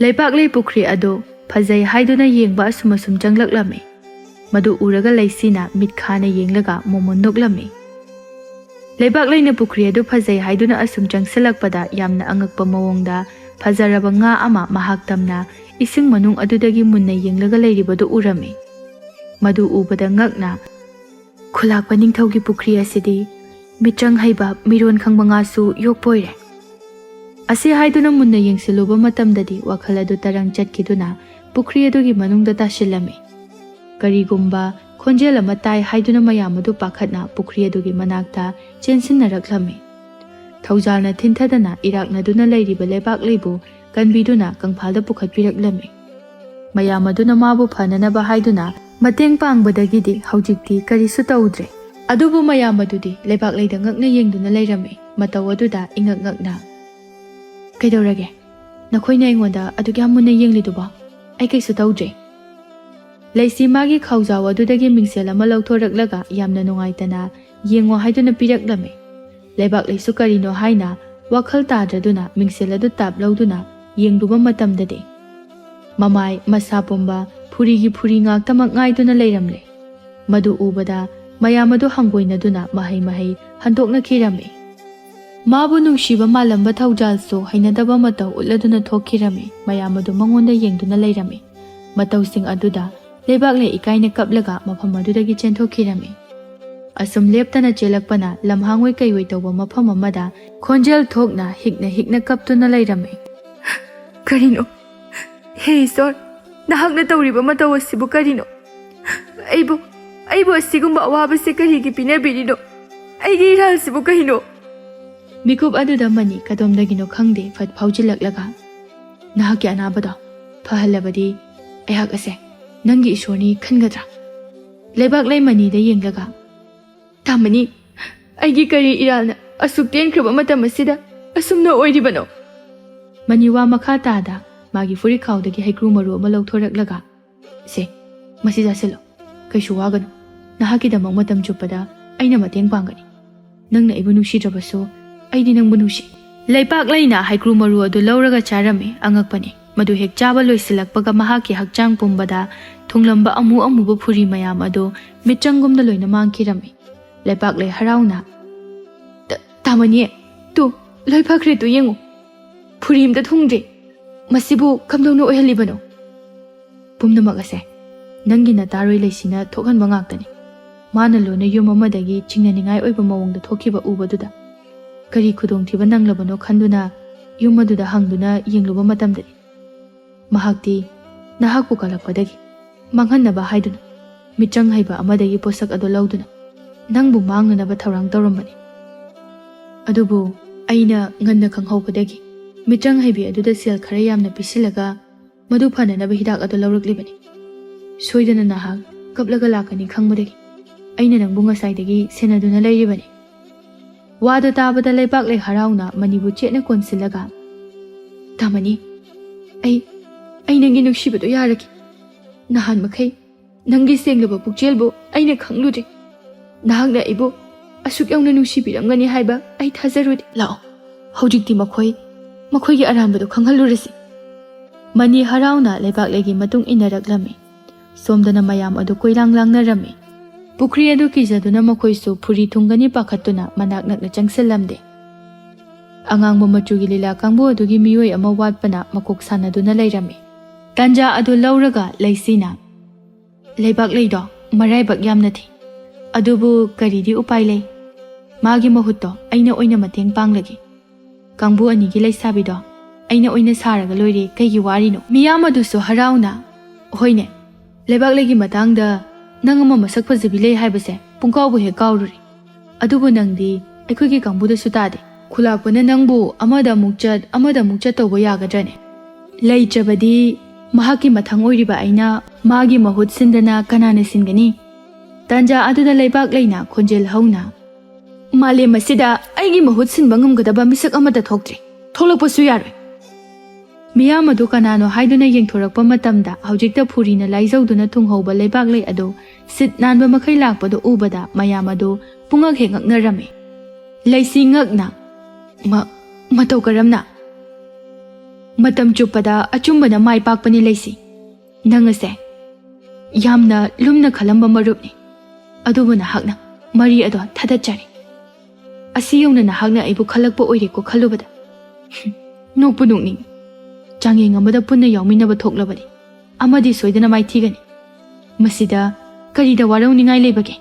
ꯂꯩꯄꯥꯛꯂꯩ ꯄꯨꯈ꯭ꯔꯤ ꯑꯗꯨ ꯐꯖꯩ ꯍꯥꯏꯗꯨꯅ ꯌꯦꯡꯕ ꯑꯁꯨꯝ ꯑꯁꯨꯝ ꯆꯪꯂꯛꯂꯝꯃꯤ꯫ ꯃꯗꯨ ꯎꯔꯒ ꯂꯩꯁꯤꯅ ꯃꯤꯠ ꯈꯥꯅ ꯌꯦꯡꯂꯒ ꯃꯣꯃꯣꯟ ꯅꯣꯛꯂꯝꯃꯤ꯫ ꯂꯩꯄꯥꯛꯂꯩꯅ ꯄꯨꯈ꯭ꯔꯤ ꯑꯗꯨ ꯐꯖꯩ ꯍꯥꯏꯗꯨꯅ ꯑꯁꯨꯝ ꯆꯪꯁꯤꯜꯂꯛꯄꯗ ꯌꯥꯝꯅ ꯑꯉꯛꯄ ꯃꯑꯣꯡꯗ ꯐꯖꯔꯕ ꯉꯥ ꯑꯃ ꯃꯍꯥꯛ ꯇꯝꯅ ꯏꯁꯤꯡ ꯃꯅꯨꯡ ꯑꯗꯨꯗꯒꯤ ꯃꯨꯟꯅ ꯌꯦꯡꯂꯒ ꯂꯩꯔꯤꯕꯗꯨ ꯎꯔꯝꯃꯤ꯫ ꯃꯗꯨ ꯎꯕꯗ ꯉꯛꯅ, "ꯈꯨꯂꯥꯛꯄ ꯅꯤꯡꯊꯧꯒꯤ ꯄꯨꯈ꯭ꯔꯤ ꯑꯁꯤꯗꯤ ꯃꯤꯠꯆꯪ ꯍꯩꯕ ꯃꯤꯔꯣꯟ ꯈꯪꯕ ꯉꯥꯁꯨ ꯌꯣꯛꯄ ꯑꯣꯏꯔꯦ꯫" ꯑꯁꯤ ꯍꯥꯏꯗꯨꯅ ꯃꯨꯟꯅ ꯌꯦꯡꯁꯤꯜꯂꯨꯕ ꯃꯇꯝꯗꯗꯤ ꯋꯥꯈꯜ ꯑꯗꯨ ꯇꯔꯪ ꯆꯠꯈꯤꯗꯨꯅ ꯄꯨꯈ꯭ꯔꯤ ꯑꯗꯨꯒꯤ ꯃꯅꯨꯡꯗ ꯇꯥꯁꯤꯜꯂꯝꯃꯤ꯫ ꯀꯔꯤꯒꯨꯝꯕ ꯈꯣꯟꯖꯦꯜ ꯑꯃ ꯇꯥꯏ ꯍꯥꯏꯗꯨꯅ ꯃꯌꯥꯝ ꯑꯗꯨ ꯄꯥꯈꯠꯅ ꯄꯨꯈ꯭ꯔꯤ ꯑꯗꯨꯒꯤ ꯃꯅꯥꯛꯇ ꯆꯦꯟꯁꯤꯟꯅꯔꯛꯂꯝꯃꯤ꯫ ꯊꯧꯖꯥꯜꯅ ꯊꯤꯟꯊꯗꯅ ꯏꯔꯥꯛꯅꯗꯨꯅ ꯂꯩꯔꯤꯕ ꯂꯩꯄꯥꯛꯂꯩꯕꯨ ꯀꯟꯕꯤꯗꯨꯅ ꯀꯪꯐꯥꯜꯗ ꯄꯨꯈꯠꯄꯤꯔꯛꯂꯝꯃꯤ꯫ ꯃꯌꯥꯝ ꯑꯗꯨꯅ ꯃꯥꯕꯨ ꯐꯅꯅꯕ ꯍꯥꯏꯗꯨꯅ ꯃꯇꯦꯡ ꯄꯥꯡꯕꯗꯒꯤꯗꯤ ꯍꯧꯖꯤꯛꯇꯤ ꯀꯔꯤꯁꯨ ꯇꯧꯗ꯭ꯔꯦ꯫ ꯑꯗꯨꯕꯨ ꯃꯌꯥꯝ ꯑꯗꯨꯗꯤ ꯂꯩꯄꯥꯛꯂꯩꯗ ꯉꯛꯅ ꯌꯦꯡꯗꯨꯅ ꯂꯩꯔꯝꯃꯤ꯫ ꯃꯇꯧ ꯑꯗꯨꯗ ꯏꯉꯛ ꯉꯛꯅ, "ꯀꯩꯗꯧꯔꯒꯦ? ꯅꯈꯣꯏꯅ ꯑꯩꯉꯣꯟꯗ ꯑꯗꯨꯛ ꯌꯥꯝ ꯃꯨꯟꯅ ꯌꯦꯡꯂꯤꯗꯨꯕꯣ? ꯑꯩ ꯀꯩꯁꯨ ꯇꯧꯗ꯭ꯔꯦ꯫" ꯂꯩꯁꯤ ꯃꯥꯒꯤ ꯈꯥꯎꯖꯥꯎ ꯑꯗꯨꯗꯒꯤ ꯃꯤꯡꯁꯦꯜ ꯑꯃ ꯂꯧꯊꯣꯔꯛꯂꯒ ꯌꯥꯝꯅ ꯅꯨꯡꯉꯥꯏꯇꯅ ꯌꯦꯡꯉꯣ ꯍꯥꯏꯗꯨꯅ ꯄꯤꯔꯛꯂꯝꯃꯤ꯫ ꯂꯩꯕꯥꯛꯂꯩꯁꯨ ꯀꯔꯤꯅꯣ ꯍꯥꯏꯅ ꯋꯥꯈꯜ ꯇꯥꯗ꯭ꯔꯗꯨꯅ ꯃꯤꯡꯁꯦꯜ ꯑꯗꯨ ꯇꯥꯞ ꯂꯧꯗꯨꯅ ꯌꯦꯡꯂꯨꯕ ꯃꯇꯝꯗꯗꯤ ꯃꯃꯥꯏ ꯃꯁꯥ ꯄꯨꯝꯕ ꯐꯨꯔꯤꯒꯤ ꯐꯨꯔꯤ ꯉꯥꯛꯇꯃꯛ ꯉꯥꯏꯗꯨꯅ ꯂꯩꯔꯝꯂꯦ꯫ ꯃꯗꯨ ꯎꯕꯗ ꯃꯌꯥꯝ ꯑꯗꯨ ꯍꯪꯒꯣꯏꯅꯗꯨꯅ ꯃꯍꯩ ꯃꯍꯩ ꯍꯟꯗꯣꯛꯅꯈꯤꯔꯝꯃꯤ꯫ ꯃꯥꯕꯨ ꯅꯨꯡꯁꯤꯕ ꯃꯥꯜꯂꯝꯕ ꯊꯧꯖꯥꯜꯁꯨ ꯍꯩꯅꯗꯕ ꯃꯇꯧ ꯎꯠꯂꯗꯨꯅ ꯊꯣꯛꯈꯤꯔꯝꯃꯤ꯫ ꯃꯌꯥꯝ ꯑꯗꯨ ꯃꯉꯣꯟꯗ ꯌꯦꯡꯗꯨꯅ ꯂꯩꯔꯝꯃꯤ꯫ ꯃꯇꯧꯁꯤꯡ ꯑꯗꯨꯗ ꯂꯩꯕꯥꯛꯂꯩ ꯏꯀꯥꯏꯅ ꯀꯞꯂꯒ ꯃꯐꯝ ꯑꯗꯨꯗꯒꯤ ꯆꯦꯟꯊꯣꯛꯈꯤꯔꯝꯃꯤ꯫ ꯑꯁꯨꯝ ꯂꯦꯞꯇꯅ ꯆꯦꯜꯂꯛꯄꯅ ꯂꯝꯍꯥꯡꯑꯣꯏ ꯀꯩꯑꯣꯏ ꯇꯧꯕ ꯃꯐꯝ ꯑꯃꯗ ꯈꯣꯟꯖꯦꯜ ꯊꯣꯛꯅ ꯍꯤꯛꯅ ꯍꯤꯛꯅ ꯀꯞꯇꯨꯅ ꯂꯩꯔꯝꯃꯤ꯫ "ꯀꯔꯤꯅꯣ? ꯍꯦ ꯏꯁꯣꯔ, ꯅꯍꯥꯛꯅ ꯇꯧꯔꯤꯕ ꯃꯇꯧ ꯑꯁꯤꯕꯨ ꯀꯔꯤꯅꯣ? ꯑꯩꯕꯨ, ꯑꯩꯕꯨ ꯑꯁꯤꯒꯨꯝꯕ ꯑꯋꯥꯕꯁꯦ ꯀꯔꯤꯒꯤ ꯄꯤꯅꯕꯤꯔꯤꯅꯣ? ꯑꯩꯒꯤ ꯏꯔꯥꯜꯁꯤꯕꯨ ꯀꯩꯅꯣ?" ꯃꯤꯀꯨꯞ ꯑꯗꯨꯗ ꯃꯅꯤ ꯀꯗꯣꯝꯗꯒꯤꯅꯣ ꯈꯪꯗꯦ ꯐꯠ ꯐꯥꯎꯖꯤꯜꯂꯛꯂꯒ, "ꯅꯍꯥꯛꯀꯤ ꯑꯅꯥꯕꯗꯣ ꯐꯍꯜꯂꯕꯗꯤ ꯑꯩꯍꯥꯛ ꯑꯁꯦ ꯅꯪꯒꯤ ꯏꯁꯣꯔꯅꯤ ꯈꯟꯒꯗ꯭ꯔꯥ?" ꯂꯩꯕꯥꯛꯂꯩ ꯃꯅꯤꯗ ꯌꯦꯡꯂꯒ, "ꯇꯥꯃꯅꯤ, ꯑꯩꯒꯤ ꯀꯔꯤ ꯏꯔꯥꯜꯅ ꯑꯁꯨꯛ ꯇꯦꯟꯈ꯭ꯔꯕ ꯃꯇꯝ ꯑꯁꯤꯗ ꯑꯁꯨꯝꯅ ꯑꯣꯏꯔꯤꯕꯅꯣ?" ꯃꯅꯤ ꯋꯥ ꯃꯈꯥ ꯇꯥꯗ ꯃꯥꯒꯤ ꯐꯨꯔꯤꯠꯈꯥꯎꯗꯒꯤ ꯍꯩꯀ꯭ꯔꯨ ꯃꯔꯨ ꯑꯃ ꯂꯧꯊꯣꯔꯛꯂꯒ, "ꯁꯦ, ꯃꯁꯤ ꯆꯥꯁꯤꯜꯂꯣ꯫ ꯀꯩꯁꯨ ꯋꯥꯒꯅꯨ꯫ ꯅꯍꯥꯛꯀꯤꯗꯃꯛ ꯃꯇꯝ ꯆꯨꯞꯄꯗ ꯑꯩꯅ ꯃꯇꯦꯡ ꯄꯥꯡꯒꯅꯤ꯫ ꯅꯪꯅ ꯑꯩꯕꯨ ꯅꯨꯡꯁꯤꯗ꯭ꯔꯕꯁꯨ ꯑꯩꯗꯤ ꯅꯪꯕꯨ ꯅꯨꯡꯁꯤ꯫" ꯂꯩꯄꯥꯛꯂꯩꯅ ꯍꯩꯀ꯭ꯔꯨ ꯃꯔꯨ ꯑꯗꯨ ꯂꯧꯔꯒ ꯆꯥꯔꯝꯃꯤ꯫ ꯑꯉꯛꯄꯅꯤ, ꯃꯗꯨ ꯍꯦꯛ ꯆꯥꯕ ꯂꯣꯏꯁꯤꯜꯂꯛꯄꯒ ꯃꯍꯥꯛꯀꯤ ꯍꯛꯆꯥꯡ ꯄꯨꯝꯕꯗ ꯊꯨꯡꯂꯝꯕ ꯑꯃꯨ ꯑꯃꯨꯕ ꯐꯨꯔꯤ ꯃꯌꯥꯝ ꯑꯗꯨ ꯃꯤꯠꯆꯪꯒꯨꯝꯅ ꯂꯣꯏꯅ ꯃꯥꯡꯈꯤꯔꯝꯃꯤ꯫ ꯂꯩꯄꯥꯛꯂꯩ ꯍꯔꯥꯎꯅ, "ꯇ-, ꯇꯥꯃꯅꯤ, ꯇꯨ, ꯂꯣꯏ ꯐꯈ꯭ꯔꯦ, ꯇꯨ ꯌꯦꯡꯉꯨ꯫ ꯐꯨꯔꯤ ꯑꯝꯇ ꯊꯨꯡꯗ꯭ꯔꯦ꯫ ꯃꯁꯤꯕꯨ ꯀꯝꯗꯧꯅ ꯑꯣꯏꯍꯜꯂꯤꯕꯅꯣ?" "ꯄꯨꯝꯅꯃꯛ ꯑꯁꯦ ꯅꯪꯒꯤ ꯅꯇꯥꯔꯣꯏ ꯂꯩꯁꯤꯅ ꯊꯣꯛꯍꯟꯕ ꯉꯥꯛꯇꯅꯤ꯫ ꯃꯥꯅ ꯂꯣꯏꯅ ꯌꯨꯝ ꯑꯃꯗꯒꯤ ꯆꯤꯡꯅꯅꯤꯡꯉꯥꯏ ꯑꯣꯏꯕ ꯃꯑꯣꯡꯗ ꯊꯣꯛꯈꯤꯕ ꯎꯕꯗꯨꯗ ꯀꯔꯤ ꯈꯨꯗꯣꯡꯊꯤꯕ ꯅꯪꯂꯕꯅꯣ ꯈꯟꯗꯨꯅ ꯌꯨꯝ ꯑꯗꯨꯗ ꯍꯪꯗꯨꯅ ꯌꯦꯡꯂꯨꯕ ꯃꯇꯝꯗꯗꯤ ꯃꯍꯥꯛꯇꯤ ꯅꯍꯥꯛꯄꯨ ꯀꯜꯂꯛꯄꯗꯒꯤ ꯃꯥꯡꯍꯟꯅꯕ ꯍꯥꯏꯗꯨꯅ ꯃꯤꯆꯪ ꯍꯩꯕ ꯑꯃꯗꯒꯤ ꯄꯣꯠꯁꯛ ꯑꯗꯨ ꯂꯧꯗꯨꯅ ꯅꯪꯕꯨ ꯃꯥꯡꯅꯅꯕ ꯊꯧꯔꯥꯡ ꯇꯧꯔꯝꯕꯅꯤ꯫ ꯑꯗꯨꯕꯨ ꯑꯩꯅ ꯉꯟꯅ ꯈꯪꯍꯧꯕꯗꯒꯤ ꯃꯤꯆꯪ ꯍꯩꯕꯤ ꯑꯗꯨꯗ ꯁꯦꯜ ꯈꯔ ꯌꯥꯝꯅ ꯄꯤꯁꯤꯜꯂꯒ ꯃꯗꯨ ꯐꯅꯅꯕ ꯍꯤꯗꯥꯛ ꯑꯗꯨ ꯂꯧꯔꯛꯂꯤꯕꯅꯤ꯫ ꯁꯣꯏꯗꯅ ꯅꯍꯥꯛ ꯀꯞꯂꯒ ꯂꯥꯛꯀꯅꯤ ꯈꯪꯕꯗꯒꯤ ꯑꯩꯅ ꯅꯪꯕꯨ ꯉꯁꯥꯏꯗꯒꯤ ꯁꯦꯟꯅꯗꯨꯅ ꯂꯩꯔꯤꯕꯅꯤ꯫" ꯋꯥꯗꯨ ꯇꯥꯕꯗ ꯂꯩꯄꯥꯛꯂꯩ ꯍꯔꯥꯎꯅ ꯃꯅꯤꯕꯨ ꯆꯦꯠꯅ ꯀꯣꯟꯁꯤꯜꯂꯒ, "ꯇꯥꯃꯅꯤ, ꯑꯩ, ꯑꯩ ꯅꯪꯒꯤ ꯅꯨꯡꯁꯤꯕꯗꯨ ꯌꯥꯔꯒꯦ꯫ ꯅꯍꯥꯟ ꯃꯈꯩ ꯅꯪꯒꯤ ꯁꯦꯡꯂꯕ ꯄꯨꯛꯆꯦꯜꯕꯨ ꯑꯩꯅ ꯈꯪꯂꯨꯗꯦ꯫ ꯅꯍꯥꯛꯅ ꯑꯩꯕꯨ ꯑꯁꯨꯛ ꯌꯧꯅ ꯅꯨꯡꯁꯤꯕꯤꯔꯝꯒꯅꯤ ꯍꯥꯏꯕ ꯑꯩ ꯊꯥꯖꯔꯨꯗꯦ꯫ ꯂꯥꯛꯑꯣ, ꯍꯧꯖꯤꯛꯇꯤ ꯃꯈꯣꯏ ꯃꯈꯣꯏꯒꯤ ꯑꯔꯥꯟꯕꯗꯨ ꯈꯪꯍꯜꯂꯨꯔꯁꯤ꯫ ꯃꯅꯤ ꯍꯔꯥꯎꯅ ꯂꯩꯕꯥꯛꯂꯩꯒꯤ ꯃꯇꯨꯡ ꯏꯟꯅꯔꯛꯂꯝꯃꯤ꯫ ꯁꯣꯝꯗꯅ ꯃꯌꯥꯝ ꯑꯗꯨ ꯀꯣꯏꯂꯥꯡ ꯂꯥꯡꯅꯔꯝꯃꯤ꯫ ꯄꯨꯈ꯭ꯔꯤ ꯑꯗꯨ ꯀꯤꯖꯗꯨꯅ ꯃꯈꯣꯏꯁꯨ ꯐꯨꯔꯤ ꯊꯨꯡꯒꯅꯤ ꯄꯥꯈꯠꯇꯨꯅ ꯃꯅꯥꯛ ꯅꯛꯅ ꯆꯪꯁꯤꯜꯂꯝꯗꯦ꯫ ꯑꯉꯥꯡꯕ ꯃꯆꯨꯒꯤ ꯂꯤꯂꯥ ꯀꯥꯡꯕꯨ ꯑꯗꯨꯒꯤ ꯃꯤꯑꯣꯏ ꯑꯃ ꯋꯥꯠꯄꯅ ꯃꯀꯣꯛ ꯁꯥꯟꯅꯗꯨꯅ ꯂꯩꯔꯝꯃꯤ꯫ ꯇꯥꯟꯖꯥ ꯑꯗꯨ ꯂꯧꯔꯒ ꯂꯩꯁꯤꯅ, "ꯂꯩꯕꯥꯛꯂꯩꯗꯣ ꯃꯔꯥꯏꯕꯛ ꯌꯥꯝꯅ ꯊꯤ꯫ ꯑꯗꯨꯕꯨ ꯀꯔꯤꯗꯤ ꯎꯄꯥꯏ ꯂꯩ? ꯃꯥꯒꯤ ꯃꯍꯨꯠꯇꯣ ꯑꯩꯅ ꯑꯣꯏꯅ ꯃꯇꯦꯡ ꯄꯥꯡꯂꯒꯦ꯫ ꯀꯥꯡꯕꯨ ꯑꯅꯤꯒꯤ ꯂꯩꯁꯥꯕꯤꯗꯣ ꯑꯩꯅ ꯑꯣꯏꯅ ꯁꯥꯔꯒ ꯂꯣꯏꯔꯦ, ꯀꯩꯒꯤ ꯋꯥꯔꯤꯅꯣ?" ꯃꯤꯌꯥꯝ ꯑꯗꯨꯁꯨ ꯍꯔꯥꯎꯅ, "ꯍꯣꯏꯅꯦ, ꯂꯩꯕꯥꯛꯂꯩꯒꯤ ꯃꯇꯥꯡꯗ ꯅꯪ ꯑꯃ ꯃꯁꯛ ꯐꯖꯕꯤ ꯂꯩ ꯍꯥꯏꯕꯁꯦ ꯄꯨꯡꯀꯥꯎꯕꯨ ꯍꯦꯛ ꯀꯥꯎꯔꯨꯔꯦ꯫ ꯑꯗꯨꯕꯨ ꯅꯪꯗꯤ ꯑꯩꯈꯣꯏꯒꯤ ꯀꯥꯡꯕꯨꯗꯁꯨ ꯇꯥꯗꯦ꯫ ꯈꯨꯂꯥꯛꯄꯅ ꯅꯪꯕꯨ ꯑꯃꯗ ꯑꯃꯨꯛ ꯆꯠ, ꯑꯃꯗ ꯑꯃꯨꯛ ꯆꯠ ꯇꯧꯕ ꯌꯥꯒꯗ꯭ꯔꯅꯦ? ꯂꯩꯇ꯭ꯔꯕꯗꯤ ꯃꯍꯥꯛꯀꯤ ꯃꯊꯪ ꯑꯣꯏꯔꯤꯕ ꯑꯩꯅ ꯃꯥꯒꯤ ꯃꯍꯨꯠ ꯁꯤꯟꯗꯅ ꯀꯅꯥꯅ ꯁꯤꯟꯒꯅꯤ?" ꯇꯥꯟꯖꯥ ꯑꯗꯨꯗ ꯂꯩꯕꯥꯛꯂꯩꯅ ꯈꯣꯟꯖꯦꯜ ꯍꯧꯅ, "ꯃꯥꯂꯦꯝ ꯑꯁꯤꯗ ꯑꯩꯒꯤ ꯃꯍꯨꯠ ꯁꯤꯟꯕ ꯉꯝꯒꯗꯕ ꯃꯤꯁꯛ ꯑꯃꯠꯇ ꯊꯣꯛꯇ꯭ꯔꯤ꯫ ꯊꯣꯛꯂꯛꯄꯁꯨ ꯌꯥꯔꯣꯏ꯫" ꯃꯤꯌꯥꯝ ꯑꯗꯨ ꯀꯅꯥꯅꯣ ꯍꯥꯏꯗꯨꯅ ꯌꯦꯡꯊꯣꯔꯛꯄ ꯃꯇꯝꯗ, ꯍꯧꯖꯤꯛꯇ ꯐꯨꯔꯤꯅ ꯂꯥꯏꯖꯧꯗꯨꯅ ꯊꯨꯡꯍꯧꯕ ꯂꯩꯕꯥꯛꯂꯩ ꯑꯗꯨ ꯁꯤꯠ ꯅꯥꯟꯕ ꯃꯈꯩ ꯂꯥꯛꯄꯗꯨ ꯎꯕꯗ, ꯃꯌꯥꯝ ꯑꯗꯨ ꯄꯨꯡꯉꯛ ꯍꯦꯛ ꯉꯛꯅꯔꯝꯃꯤ꯫ ꯂꯩꯁꯤ ꯉꯛꯅ, "ꯃ-, ꯃꯇꯧ ꯀꯔꯝꯅ?" "ꯃꯇꯝ ꯆꯨꯞꯄꯗ ꯑꯆꯨꯝꯕꯅ ꯃꯥꯏ ꯄꯥꯛꯄꯅꯤ ꯂꯩꯁꯤ꯫ ꯅꯪ ꯑꯁꯦ ꯌꯥꯝꯅ ꯂꯨꯝꯅ ꯈꯜꯂꯝꯕ ꯃꯔꯨꯞꯅꯤ꯫ ꯑꯗꯨꯕꯨ ꯅꯍꯥꯛꯅ ꯃꯔꯤ ꯑꯗꯣ ꯊꯥꯗꯠꯆꯔꯦ꯫ ꯑꯁꯤ ꯌꯧꯅ ꯅꯍꯥꯛꯅ ꯑꯩꯕꯨ ꯈꯜꯂꯛꯄ ꯑꯣꯏꯔꯦꯀꯣ ꯈꯜꯂꯨꯕꯗ꯫" ꯍꯨꯝ, ꯅꯣꯛꯄꯨ ꯅꯣꯛꯅꯤꯡꯏ꯫ ꯆꯥꯡꯌꯦꯡ ꯑꯃꯗ ꯄꯨꯟꯅ ꯌꯥꯎꯃꯤꯟꯅꯕ ꯊꯣꯛꯂꯕꯅꯤ꯫ ꯑꯃꯗꯤ ꯁꯣꯏꯗꯅ ꯃꯥꯏꯊꯤꯒꯅꯤ꯫ ꯃꯁꯤꯗ ꯀꯔꯤꯗ ꯋꯥꯔꯧꯅꯤꯡꯉꯥꯏ ꯂꯩꯕꯒꯦ?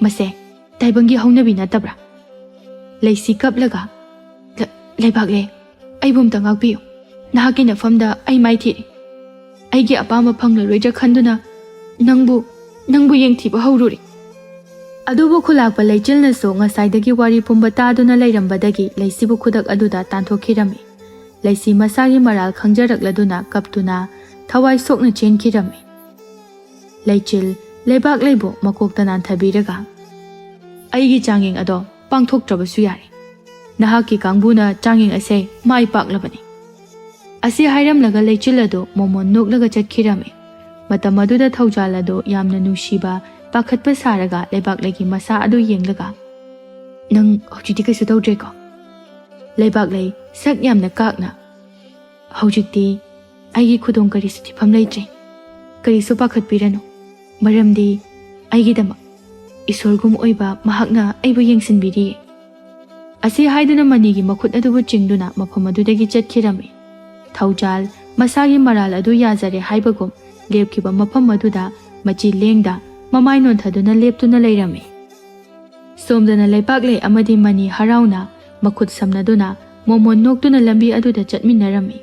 ꯃꯁꯦ ꯇꯥꯏꯕꯪꯒꯤ ꯍꯧꯅꯕꯤ ꯅꯠꯇꯕ꯭ꯔꯥ? ꯂꯩꯁꯤ ꯀꯞꯂꯒ, "ꯂ-, ꯂꯩꯕꯥꯛꯂꯦ, ꯑꯩꯕꯨ ꯑꯝꯇ ꯉꯥꯛꯄꯤꯌꯨ꯫ ꯅꯍꯥꯛꯀꯤ ꯅꯐꯝꯗ ꯑꯩ ꯃꯥꯏꯊꯤꯔꯦ꯫ ꯑꯩꯒꯤ ꯑꯄꯥꯝꯕ ꯐꯪꯂꯔꯣꯏꯗ꯭ꯔꯥ ꯈꯟꯗꯨꯅ ꯅꯪꯕꯨ, ꯅꯪꯕꯨ ꯌꯦꯡꯊꯤꯕ ꯍꯧꯔꯨꯔꯦ꯫" ꯑꯗꯨꯕꯨ ꯈꯨꯂꯥꯛꯄ ꯂꯩꯆꯤꯜꯅꯁꯨ ꯉꯁꯥꯏꯗꯒꯤ ꯋꯥꯔꯤ ꯄꯨꯝꯕ ꯇꯥꯗꯨꯅ ꯂꯩꯔꯝꯕꯗꯒꯤ ꯂꯩꯁꯤꯕꯨ ꯈꯨꯗꯛ ꯑꯗꯨꯗ ꯇꯥꯟꯊꯣꯛꯈꯤꯔꯝꯃꯤ꯫ ꯂꯩꯁꯤ ꯃꯁꯥꯒꯤ ꯃꯔꯥꯜ ꯈꯪꯖꯔꯛꯂꯗꯨꯅ ꯀꯞꯇꯨꯅ ꯊꯋꯥꯏ ꯁꯣꯛꯅ ꯆꯦꯟꯈꯤꯔꯝꯃꯤ꯫ ꯂꯩꯆꯤꯜ ꯂꯩꯕꯥꯛꯂꯩꯕꯨ ꯃꯀꯣꯛꯇ ꯅꯥꯟꯊꯕꯤꯔꯒ, "ꯑꯩꯒꯤ ꯆꯥꯡꯌꯦꯡ ꯑꯗꯣ ꯄꯥꯡꯊꯣꯛꯇ꯭ꯔꯕꯁꯨ ꯌꯥꯔꯦ꯫ ꯅꯍꯥꯛꯀꯤ ꯀꯥꯡꯕꯨꯅ ꯆꯥꯡꯌꯦꯡ ꯑꯁꯦ ꯃꯥꯏ ꯄꯥꯛꯂꯕꯅꯤ꯫" ꯑꯁꯤ ꯍꯥꯏꯔꯝꯂꯒ ꯂꯩꯆꯤꯜ ꯑꯗꯨ ꯃꯣꯃꯣꯟ ꯅꯣꯛꯂꯒ ꯆꯠꯈꯤꯔꯝꯃꯤ꯫ ꯃꯇꯝ ꯑꯗꯨꯗ ꯊꯧꯖꯥꯜ ꯑꯗꯨ ꯌꯥꯝꯅ ꯅꯨꯡꯁꯤꯕ, ꯄꯥꯈꯠꯄ ꯁꯥꯔꯒ ꯂꯩꯕꯥꯛꯂꯩꯒꯤ ꯃꯁꯥ ꯑꯗꯨ ꯌꯦꯡꯂꯒ, "ꯅꯪ ꯍꯧꯖꯤꯛꯇꯤ ꯀꯩꯁꯨ ꯇꯧꯗ꯭ꯔꯦꯀꯣ?" ꯂꯩꯕꯥꯛꯂꯩ ꯁꯛ ꯌꯥꯝꯅ ꯀꯥꯛꯅ, "ꯍꯧꯖꯤꯛꯇꯤ ꯑꯩꯒꯤ ꯈꯨꯗꯣꯡ ꯀꯔꯤꯁꯨ ꯊꯤꯐꯝ ꯂꯩꯇ꯭ꯔꯦ꯫ ꯀꯔꯤꯁꯨ ꯄꯥꯈꯠꯄꯤꯔꯅꯨ, ꯃꯔꯝꯗꯤ ꯑꯩꯒꯤꯗꯃꯛ ꯏꯁꯣꯔꯒꯨꯝ ꯑꯣꯏꯕ ꯃꯍꯥꯛꯅ ꯑꯩꯕꯨ ꯌꯦꯡꯁꯤꯟꯕꯤꯔꯤꯌꯦ"꯫ ꯑꯁꯤ ꯍꯥꯏꯗꯨꯅ ꯃꯅꯤꯒꯤ ꯃꯈꯨꯠ ꯑꯗꯨꯕꯨ ꯆꯤꯡꯗꯨꯅ ꯃꯐꯝ ꯑꯗꯨꯗꯒꯤ ꯆꯠꯈꯤꯔꯝꯃꯤ꯫ ꯊꯧꯖꯥꯜ ꯃꯁꯥꯒꯤ ꯃꯔꯥꯜ ꯑꯗꯨ ꯌꯥꯖꯔꯦ ꯍꯥꯏꯕꯒꯨꯝ ꯂꯦꯞꯈꯤꯕ ꯃꯐꯝ ꯑꯗꯨꯗ ꯃꯆꯤ ꯂꯦꯡꯗ ꯃꯃꯥꯏ ꯅꯣꯟꯊꯗꯨꯅ ꯂꯦꯞꯇꯨꯅ ꯂꯩꯔꯝꯃꯤ꯫ ꯁꯣꯝꯗꯅ ꯂꯩꯄꯥꯛꯂꯩ ꯑꯃꯗꯤ ꯃꯅꯤ ꯍꯔꯥꯎꯅ ꯃꯈꯨꯠ ꯁꯝꯅꯗꯨꯅ ꯃꯣꯃꯣꯟ ꯅꯣꯛꯇꯨꯅ ꯂꯝꯕꯤ ꯑꯗꯨꯗ ꯆꯠꯃꯤꯟꯅꯔꯝꯃꯤ꯫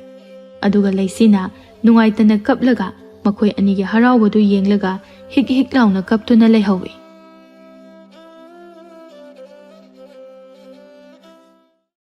ꯑꯗꯨꯒ ꯂꯩꯁꯤꯅ ꯅꯨꯡꯉꯥꯏꯇꯅ ꯀꯞꯂꯒ ꯃꯈꯣꯏ ꯑꯅꯤꯒꯤ ꯍꯔꯥꯎꯕꯗꯨ ꯌꯦꯡꯂꯒ ꯍꯤꯛ ꯍꯤꯛ ꯂꯥꯎꯅ ꯀꯞꯇꯨꯅ ꯂꯩꯍꯧꯏ꯫